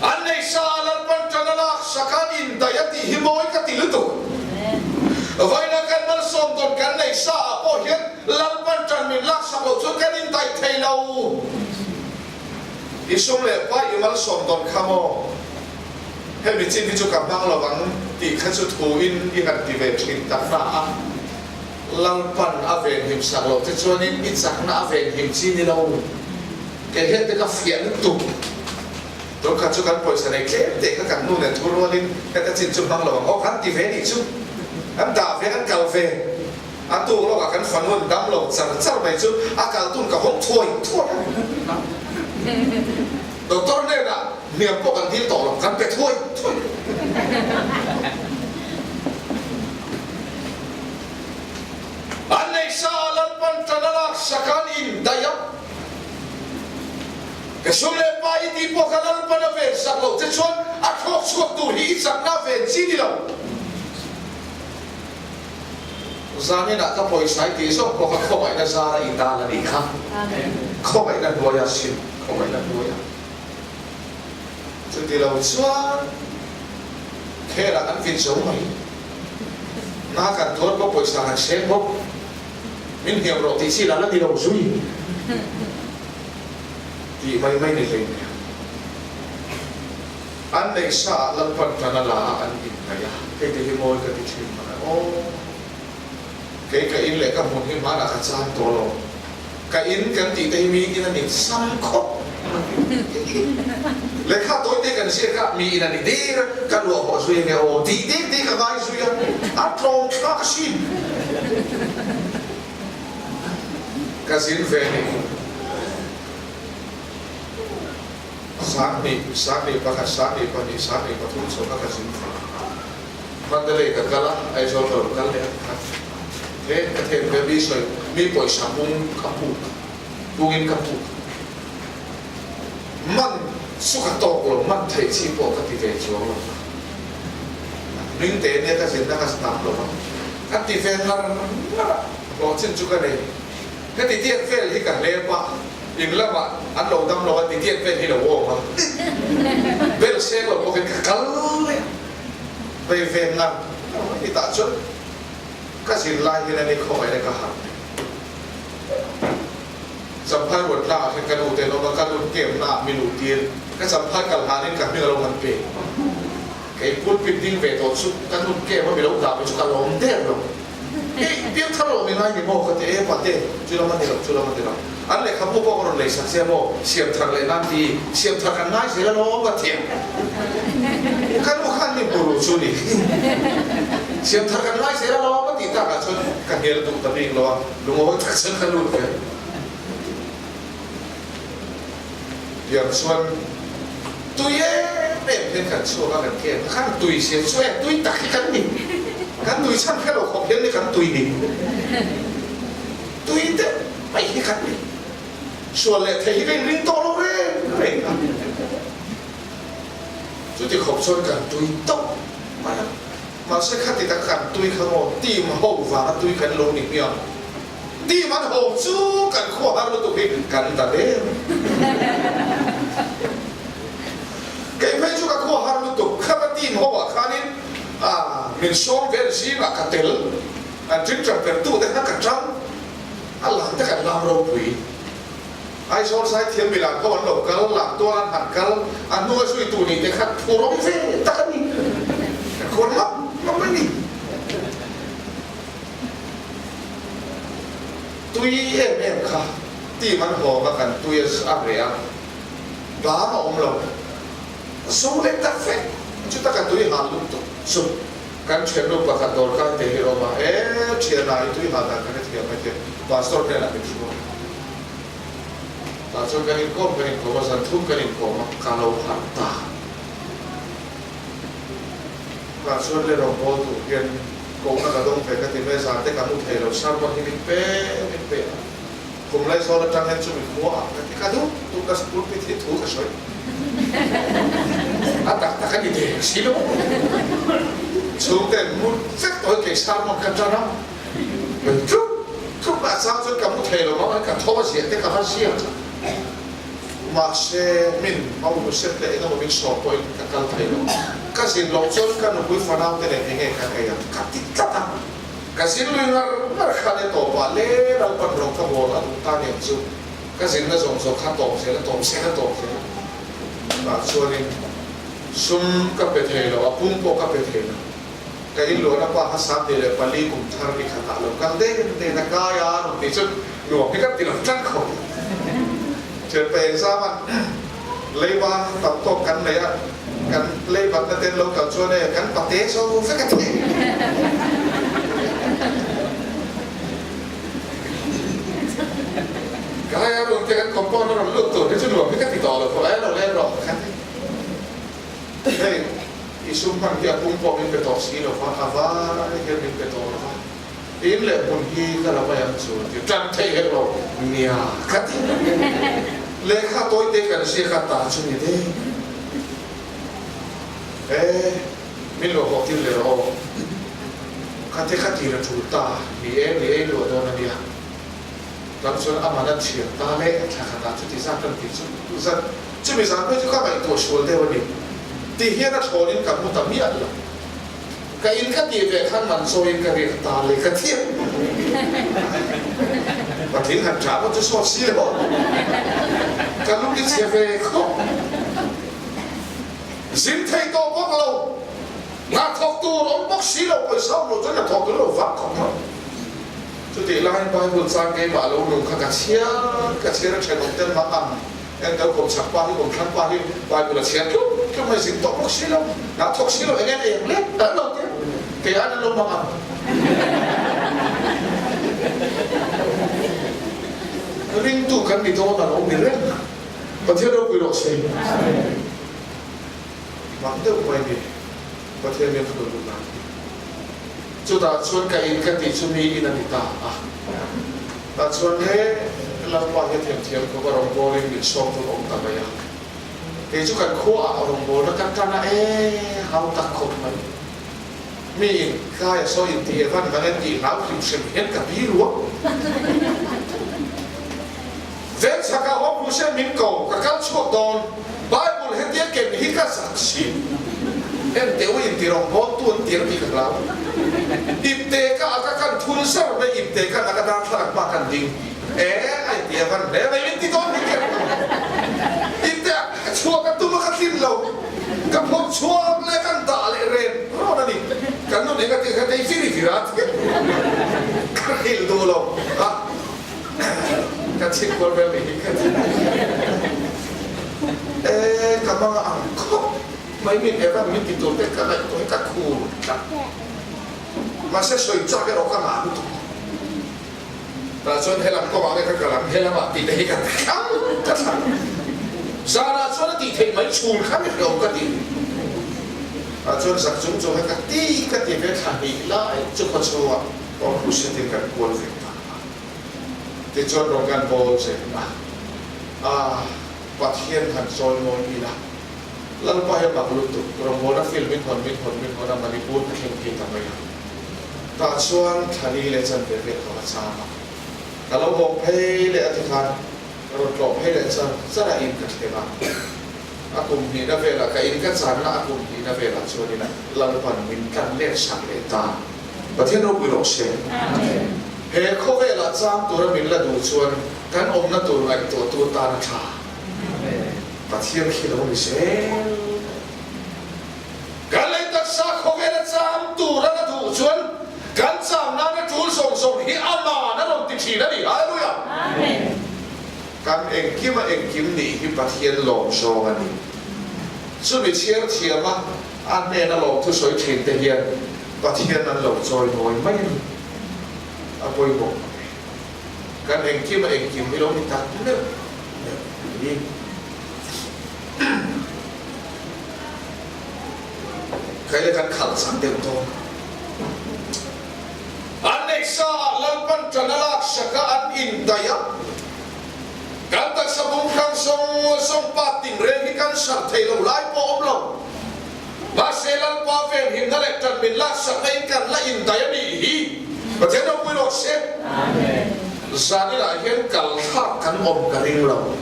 An nei sa a Lalpan tan a lak sak a indaih a tih hi mawi ka ti lutuk. Vawiina kan malsawm dawn kan nei sa ah pawh hian Lalpan tan min lak sak loh chuan kan indaih thei lo. I sum leh pai i malsawm dawn kha maw? Hemi chin hi chu ka hmang lo ang tih kha chu thu in i han ti ve thin tak na a, Lalpan a venhim sak loh te chuanin i chakna a venhim chi ni lo. Kei hian te ka fiah lutuk. Tun khat chu kan pawisa nei tlem teh kha kan nu nen thu rualin heta chin chu hmang lo ang aw kan ti ve nih chu. Kan dah ve, kan kal ve. A tuk lawkah kan fanu an dam lo char char mai chu a kal tun ka hawng thuai thuai a. Doctor hnenah hniam pawh kan dil tawh lo, kan pe thuai thuai. An nei sa a Lalpan tan a lak sak a an indaih a. Ka sum leh pa i tih pawh kha Lalpan a ven sak loh che chuan a thlawk chhuak tur hi i chakna a ven chi ni lo. Zaninah ka pawisa i tih zawk pawh kha khawngaihna zara i tan a nih kha. Khawngaihna hnuaia sin, khawngaihna hnuaia. Chuti lo chuan khelah kan vin zo mai. Na kan tuar bawk, pawisa kan seng bawk. Min hniam rawh tih chi lah la ni lo zui tih mai mai ni hlei nia. An neih sa ah Lalpan tan a la a an inhnaih a, hei te hi mawi ka ti thin mana aw. Kei ka in leh ka hmun hi hmanah ka chan tawh lo. Ka in kan tih te hi mi in a ni sam khawp mai. Lehkha tawi te kan ziak a, mi in a ni dir a, ka luah hawh zui ange aw tih dek dek a ngai zui a, a tlawm thlak asin. Ka zin ve ni. 21, 21, 22, 23 chho kha ka zin ve. Mandalay ka kal a, Aizawl ka lo kal leh a kha he ka then ve mi sawi mi pawisa pung ka puk pungin ka puk man chu ka tawk lo man theih chi pawh ka ti ve chuang lo. Hming te nia ka zinna ka tam lo va, ka ti ve ngar ngar a, hlawhchin chu ka nei. Heti tiat vel hi ka hlep a, in lamah an lo dam lo a, ti tiat vel hi lo awm a, bel seng lo bawkin ka kal leh a, vei ve ngar ngar mai ni tah chuan ka zin lai hian a ni khawngaihna ka harh leh. Champhai ruat tlangah hian ka nu te an awm a, ka nu hnemna ah mi luh tir, ka champhai kal hlanin ka hming a lo han pe. Kei pulpit ding ve tawh chu ka nu kem a mi lo dah ve chu ka lawm der lo. Ei, piang thar lo mi ngai ni maw? Ka ti e, pate, chu lam a ni lo, chu lam a ni lo. An lehkhabu pawh ka rawn lei sak che a maw? Siam thar leh nan ti, siam thar kan ngai zel alawm ka ti a. Ka nu khan mi buru chu ni. Siam thar kan ngai zel alawm a tih takah chuan ka hnial duh ta bik lo a, lungawi tak chuan ka lut ve. Piang chuan tui em em hian kan chhuak a, kan ken khan tui sia chu e, tui tak hi kan ni, kan tui chhan kher lo khawp hian ni kan tui ni, tui deuh mai hi kan ni, sual leh thei hi ka inring tawh lo reng reng a, chuti khawp chuan kan tui tawp mai a, mahse khati tak kan tui kha maw team ho vanga tui kan lo ni hmiang. Team an hawm chu kan khua har lutuk hi kan ta der. Kei phei chu ka khua har lutuk khata team ho ah khanin ah min sawm vel zingah ka tel an drink tang per tu te kha ka tang a lang te kan lam ropui. Aizawl zaithiam milan ho an lo kal lang tual an han kal a hnua zui tu nih te kha phurawm ve tak a ni. Kan khuar map map a ni. Tui em em kha team an hawng a kan tui a reh a, bang a awm lo. Zo leh tak vek chuta ka tui hal lutuk chu kan thiannu pakhat dawr kai te hi a awm a, e thiana i tui hal dan kan hrethiam mai tia pastor hnenah min hruai. Tah chuan kan inkawm kan inkawm a, zan thum kan inkawm a, ka lo harh ta. Tah chuan le rawngbawl tur hian Kohna ka dawng ve ka ti mai, zan te ka mu thei lo, sermon hi min pe min pe a, kum lai zawn atang hian chumi khua ah ka ti ka duh duh ka pulpit hi thu ka sawi a tak tak a ni thei si lo, chhungten mu vek tawh hi kei sermon ka tan a, min tluk tluk a chang chuan ka mu thei lo mang a, ka tho a ziah te ka va ziak a. Mahse, min hmau set leh engemaw min sawm pawhin ka kal thei lo. Ka zin loh chuan ka nupui fanau te nen enge kan ei ang ka ti tlat a. Ka zin lui ngar ngar khan e tawpah le Lalpan rawng ka bawl a duh ta niang chu ka zinna zawng zawng kha tawp zel a, tawp zel a, tawp zel a. Tah chuanin sum ka pe thei lo, a pum pawh ka pe thei lo. Ka inluahna pa kha 24 kum thar ni khatah lo kal den den a kai a rawn tih chuan nuam hi kan ti lo tan khawp. Thianpa exam a leiba tam tawk kan nei a, kan leibatna te an lo kal chuan e kan pate zo vek a ti. Kai a rawn ti a kan compound a rawn lut tur hi chu nuam hi ka ti tawh lo khawp a, e lo leng rawh kan ti. Hei i sum hman hi a pum pawh min pe tawh si lo va, a vai hian min pe tawh lo va, in leh hmun hi ka la mai ang chu ti tan theih hek lo nia ka ti. Lehkha tawi te kan ziak a ta chu ni deng. E, min lo hawh tir leh rawh aw. Kha te kha tir a tul ta, ni e, ni e in luah dawn a nia. Tan chuan a man a thiam ta leh thla khatah chuti zat kan tih chu zat chumi zan phei chu ka ngaihtuah sual deuh a ni tih hian a thlawnin ka hmu ta miah lo. Ka in ka tih ve khan man chawiin ka riak ta leh ka thiam. Patling han ṭah pawh chu sawt si lo. Ka lung i chhe ve khawp. Zin thei tawh bawk lo. Hna thawk tur awm bawk si lo pawisa awm lo chuan hna thawk tur lo vak khawp mai. Chutih laiin Bible chang keimah lo nung kha ka chhiar ka chhiar a thenawm te mah ang en deuh kawm chak pa hi kawm thlang pa hi Bible a chhiar tluk tluk mai zin tawh bawk si lo hna thawk si lo eng eng eng lek an lo tia kei an an lo mang ang. Ringtu kan ni dawn a lo ni reng Pathian ropui rawh se. Mak deuh mai ni Pathian min hruai duh dan hi. Chutah chuan ka in ka tih chu mi in a ni ta a. Tah chuan he Lalpa hi a themthiam khawp a rawngbawlin min sawm tur awm ta mai a. Kei chu kan khuaah rawngbawlna ka tan a e hau tak khawp mai. Mi in tlai a sawi in ti Evan van en tih hlau hrim hrim hian ka bi ruak. Ven chhak ah awm Hussein min ko, ka kal chhuak dawn. Bible hetia ken hi ka zak si. En teh u in ti rawngbawl tu an tir tih ka hlau. Ipte ka a ka kan thun zar mai ipte kan a ka darthlalang hma kan ding. E a in ti Evan hle mai min ti dawn hi ken lo. Ipte a ka chhuak a tum a ka tlin lo. Ka phawrh chhuak leh kan dah leh ren rawn a ni. Kan nun eng a tih kha kei firi fir a ka hrilh duh lo a. Ka chhit kual vel mai hi ka ti. E ka hmang a ang khawp mai min Evan min ti tur te ka ngaihtuah hi ka khur tlat. Mahse sawi chak erawh ka ngah lutuk. Tah chuan helam kawngah nge ka kal ang, helamah tih te hi ka thlang ka thlang. Zanah chuan a tih theih mai chhun kha mi hlauh ka ti. Tah chuan zak chung chung hian ka ti ka ti ve thla hnih lai chu khaw chhungah kawng hlu setin kan kual ve ta a. Tichuan rawn kan bawl zel a, a Pathian han chawi mawi ila, Lalpa hi a mak lutuk, rawngbawlna film min hawn min hawn min hawn a Manipur ka thleng phei ta mai a. Tah chuan thlani leh chanve vel ka va cham a, ka lo hawng phei leh a tikhan ka rawn tlawh phei leh char char a in ka thleng a, a kum hnihna velah ka in ka channa a kum hnihna velah chuanin Lalpan min tlan let sak leh ta. Pathian ropui rawh se. He khawvelah chang tura min la duh chuan kan awmna tur ngaihtuahtu atan a tha. Pathian khi lo ni zel. Kan lei taksa khawvela chang tur a la duh chuan kan chang nana tul zawng zawng hi aman a rawn ti thin a ni. Hallelujah! Kan engkima engkim nih hi Pathian lawm zawng a ni. Chumi chhiar thiama a hnena lawmthu sawi thin te hian Pathian an lo chawi nawi mai a ni. A pawimawh mang e. Kan engkima engkim hi lo ni tak meuh meuh a ni. Khaile kan khalh chak deuh dawn. An neihsa ah Lalpan ṭan a lak sak a an indaih a. Kan taksa bung hrang zawng zawng pa tinreng hi kan sarh thei lo lai pawh awm lo. Mahse Lalpa venhimna leh ṭan min lak sakna in kan la indaih a nih hi. Pathian ropui rawh se. Zanilah hian kal thlak kan awm ka ring lo.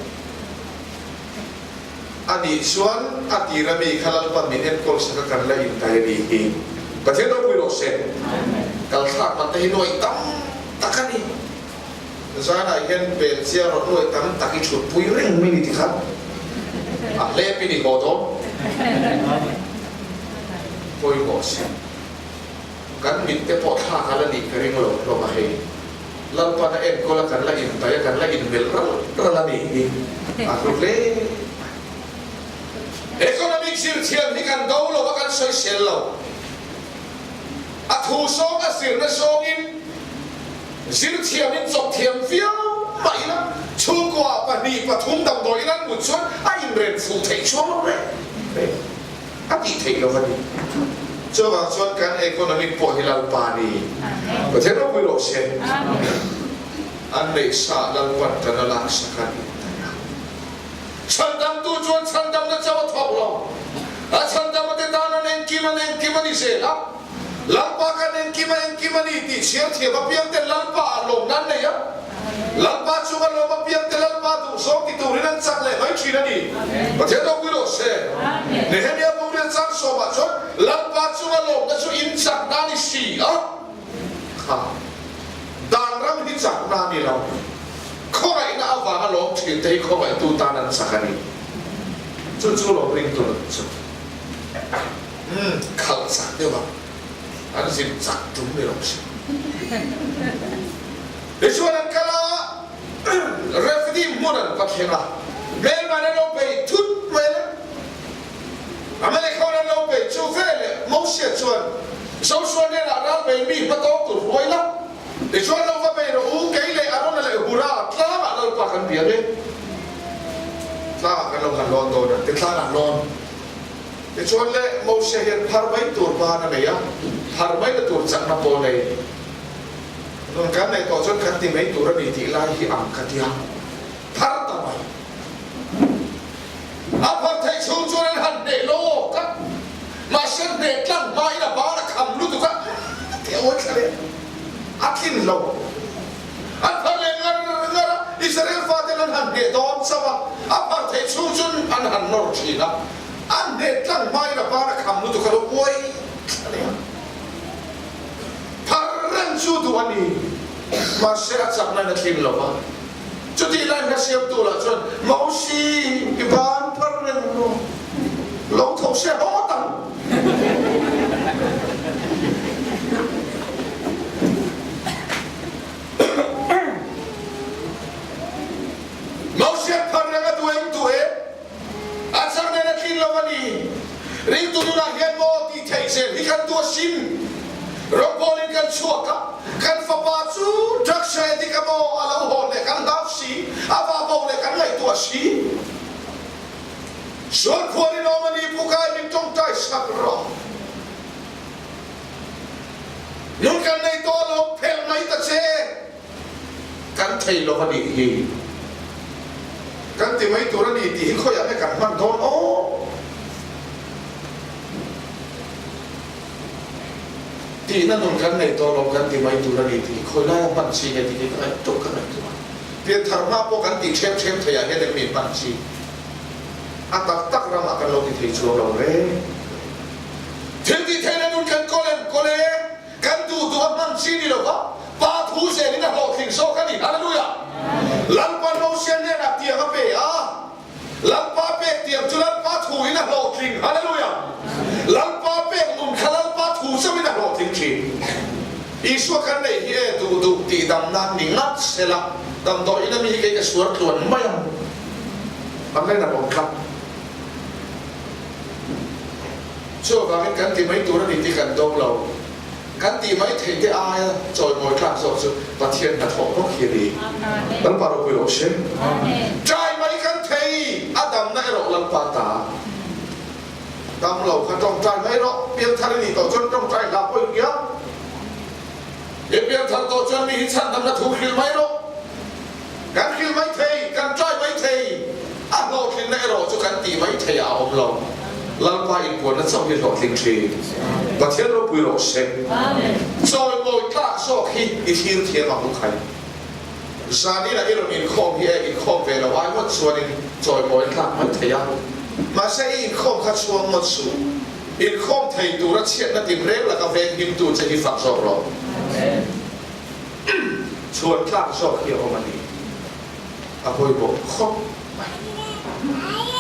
A nih chuan a tir a mi kha Lalpan min enkawl sak a kan la intai a nih hi. Pathian ropui rawh se. Kal thlak man te hi nuaih tam tak a ni. Zanah hian bel chiang rawh nuaih tam tak i thut pui reng mai ni ti kha a hlep in i haw dawn. Pawimawh si. Kan mit te pawh thlak a la nih ka ring lo hlawm a hei. Lalpan a enkawl a kan la intaih a kan la inmelh ral ral a nih hi a hlu hle mai. Economic zirthiam hi kan do lo a kan sawisel lo. A thu sawng a zirna zawngin zirthiam in chawp thiam viau mah ila chhungkua pahnih pathum damdawiin an mut chuan a inren fuh theih chuang lo reng reng. A tih theih lo a ni. Chuvang chuan kan economic pawh hi Lalpa ni. Pathian ropui rawh se. An neih sa Lalpan tan a lak sak a ni ta a. Chhandamtu chuan chhandamna chauh a thawk lo. A chhandama te tan an engkim an engkim a ni zel a. Lalpa kan engkim a engkim a ni tih chhiar thiam apiang ten Lalpa ah lawmna an nei a. Lalpa chunga lawm apiang te Lalpa duhzawng ti turin an chak leh mai thin a ni. Pathian ropui rawh se. Nehemia Burial chang sawmah chuan Lalpa chunga lawmna chu in chakna a ni si a. Kha dan ram hi chakna a ni lo. Khawngaihna avanga lawm thin te hi khawngaihtu tan an chak a ni. Chu chu lawm ringtu nun chu. Umm khalh chak deuh a an zin chak tum ni lo si. Tichuan an kal a, Rephidim hmun an va thleng a, hmelman an lo bei thut mai a, Amalek ho an lo bei chu veleh Mosia chuan Joshua hnenah ral bei mi hma tawng tur hruai la, tichuan lo va bei rawh u, kei leh Arona leh Hura tlangah Lalpa kan biak e, tlangah kan lo han lawn dawn a, ti tlangah lawn. Tichuan le Mosia hian phar mai tur ban a nei a, phar mai na tur chakna pawh a nei. Nun kan neih tawh chuan kan ti mai tur a ni tih lai hi ang ka tia phar ta mai. A phar theih chhung chuan an han hneh lo awk a, mahse hneh tlang hmain a ban a kham lutuk a. theih chhung chuan an han nawr thin a, a hne tlang hmain a ban a kham lutuk a lo uai thla leh a. Phar reng chu duh a ni, mahse a chakna in a thleng lo va. Chutih lai hla siamtu lah chuan, Mosi, i ban phar reng rawh, lo tho se haw tang. Mosia phar reng a duh eng duh e? A chang nen a tlin lo a ni. Ringtu nunah hian maw tih theih zel hi kan duh asin. Rawngbawlin kan chhuak a, kan fapa chu drugs addict a maw a lo hawn leh kan hlau si, a va bo leh kan ngaihtuah si. Sual khuarin awm a ni Pukai min tawngtai sak rawh. Nun kan nei tawh alawm phelh mai ta che. Kan thei lo a nih hi. Kan ti mai tur a ni tih hi khawiah nge kan hman dawn aw? Tihna nun kan nei tawh lo kan ti mai tur a ni tih hi khawi laia hman chi nge tih hi ka ngaihtuah ka ngaihtuah. Pianthar hma pawh kan tih ṭhem ṭhem theiah hian em mi hman chi? A tak tak ramah kan lo ti thei chuang lo reng. Thil tih theihna nun kan kawl em? Kawl e! Kan duh duh a hman chi ni lo va, Pa thu zelin a hlawhtling zawk a ni. Hallelujah! Lalpa Mosia hnenah tiang a pe a, Lalpa pek tiang chu Lalpa thuin a hlawhtling. Hallelujah! Lalpa pek nun kha Lalpa thu chauhin a hlawhtling thin. Isua kan neih hi e duh duh tih dam nan ni ngat sela, damdawiin a mi hi kei ka suar tluan mai ang. Amen a rawn tlat. Chuvangin kan ti mai tur a ni tih kan dawng lo. Kan tih mai theih te aia chawimawi tlak zawk chu Pathian hnathawh bawk hi a ni. Lalpa ropui rawh se. Ṭai mai kan thei, a damna erawh Lalpa ta. Dam lo kha ṭawngṭai mai rawh, piangthar i nih tawh chuan ṭawngṭai hlah pawh i hria. I piangthar tawh chuan mi hi chhandamna thu hrilh mai rawh. Kan hrilh mai thei, kan ṭai mai thei, a hlawhtlinna erawh chu kan tih mai thei ah a awm lo. Lalpa inpuanna chauh hi hlawhtling ṭhin. Pathian ropui rawh se. Chawimawi tlak zawk hi i thlir thiam ang u khai. Zanin ah i rawn inkhawm hi e, inkhawm ve lo ai ngawt chuanin chawimawi tlak mai thei a. Mahse i inkhawm kha chhuang ngawt suh. Inkhawm thei tura chhiatna tinreng laka venghimtu che hi fak zawk rawh. Chhuan tlak zawk hi a awm a ni. A pawimawh khawp mai.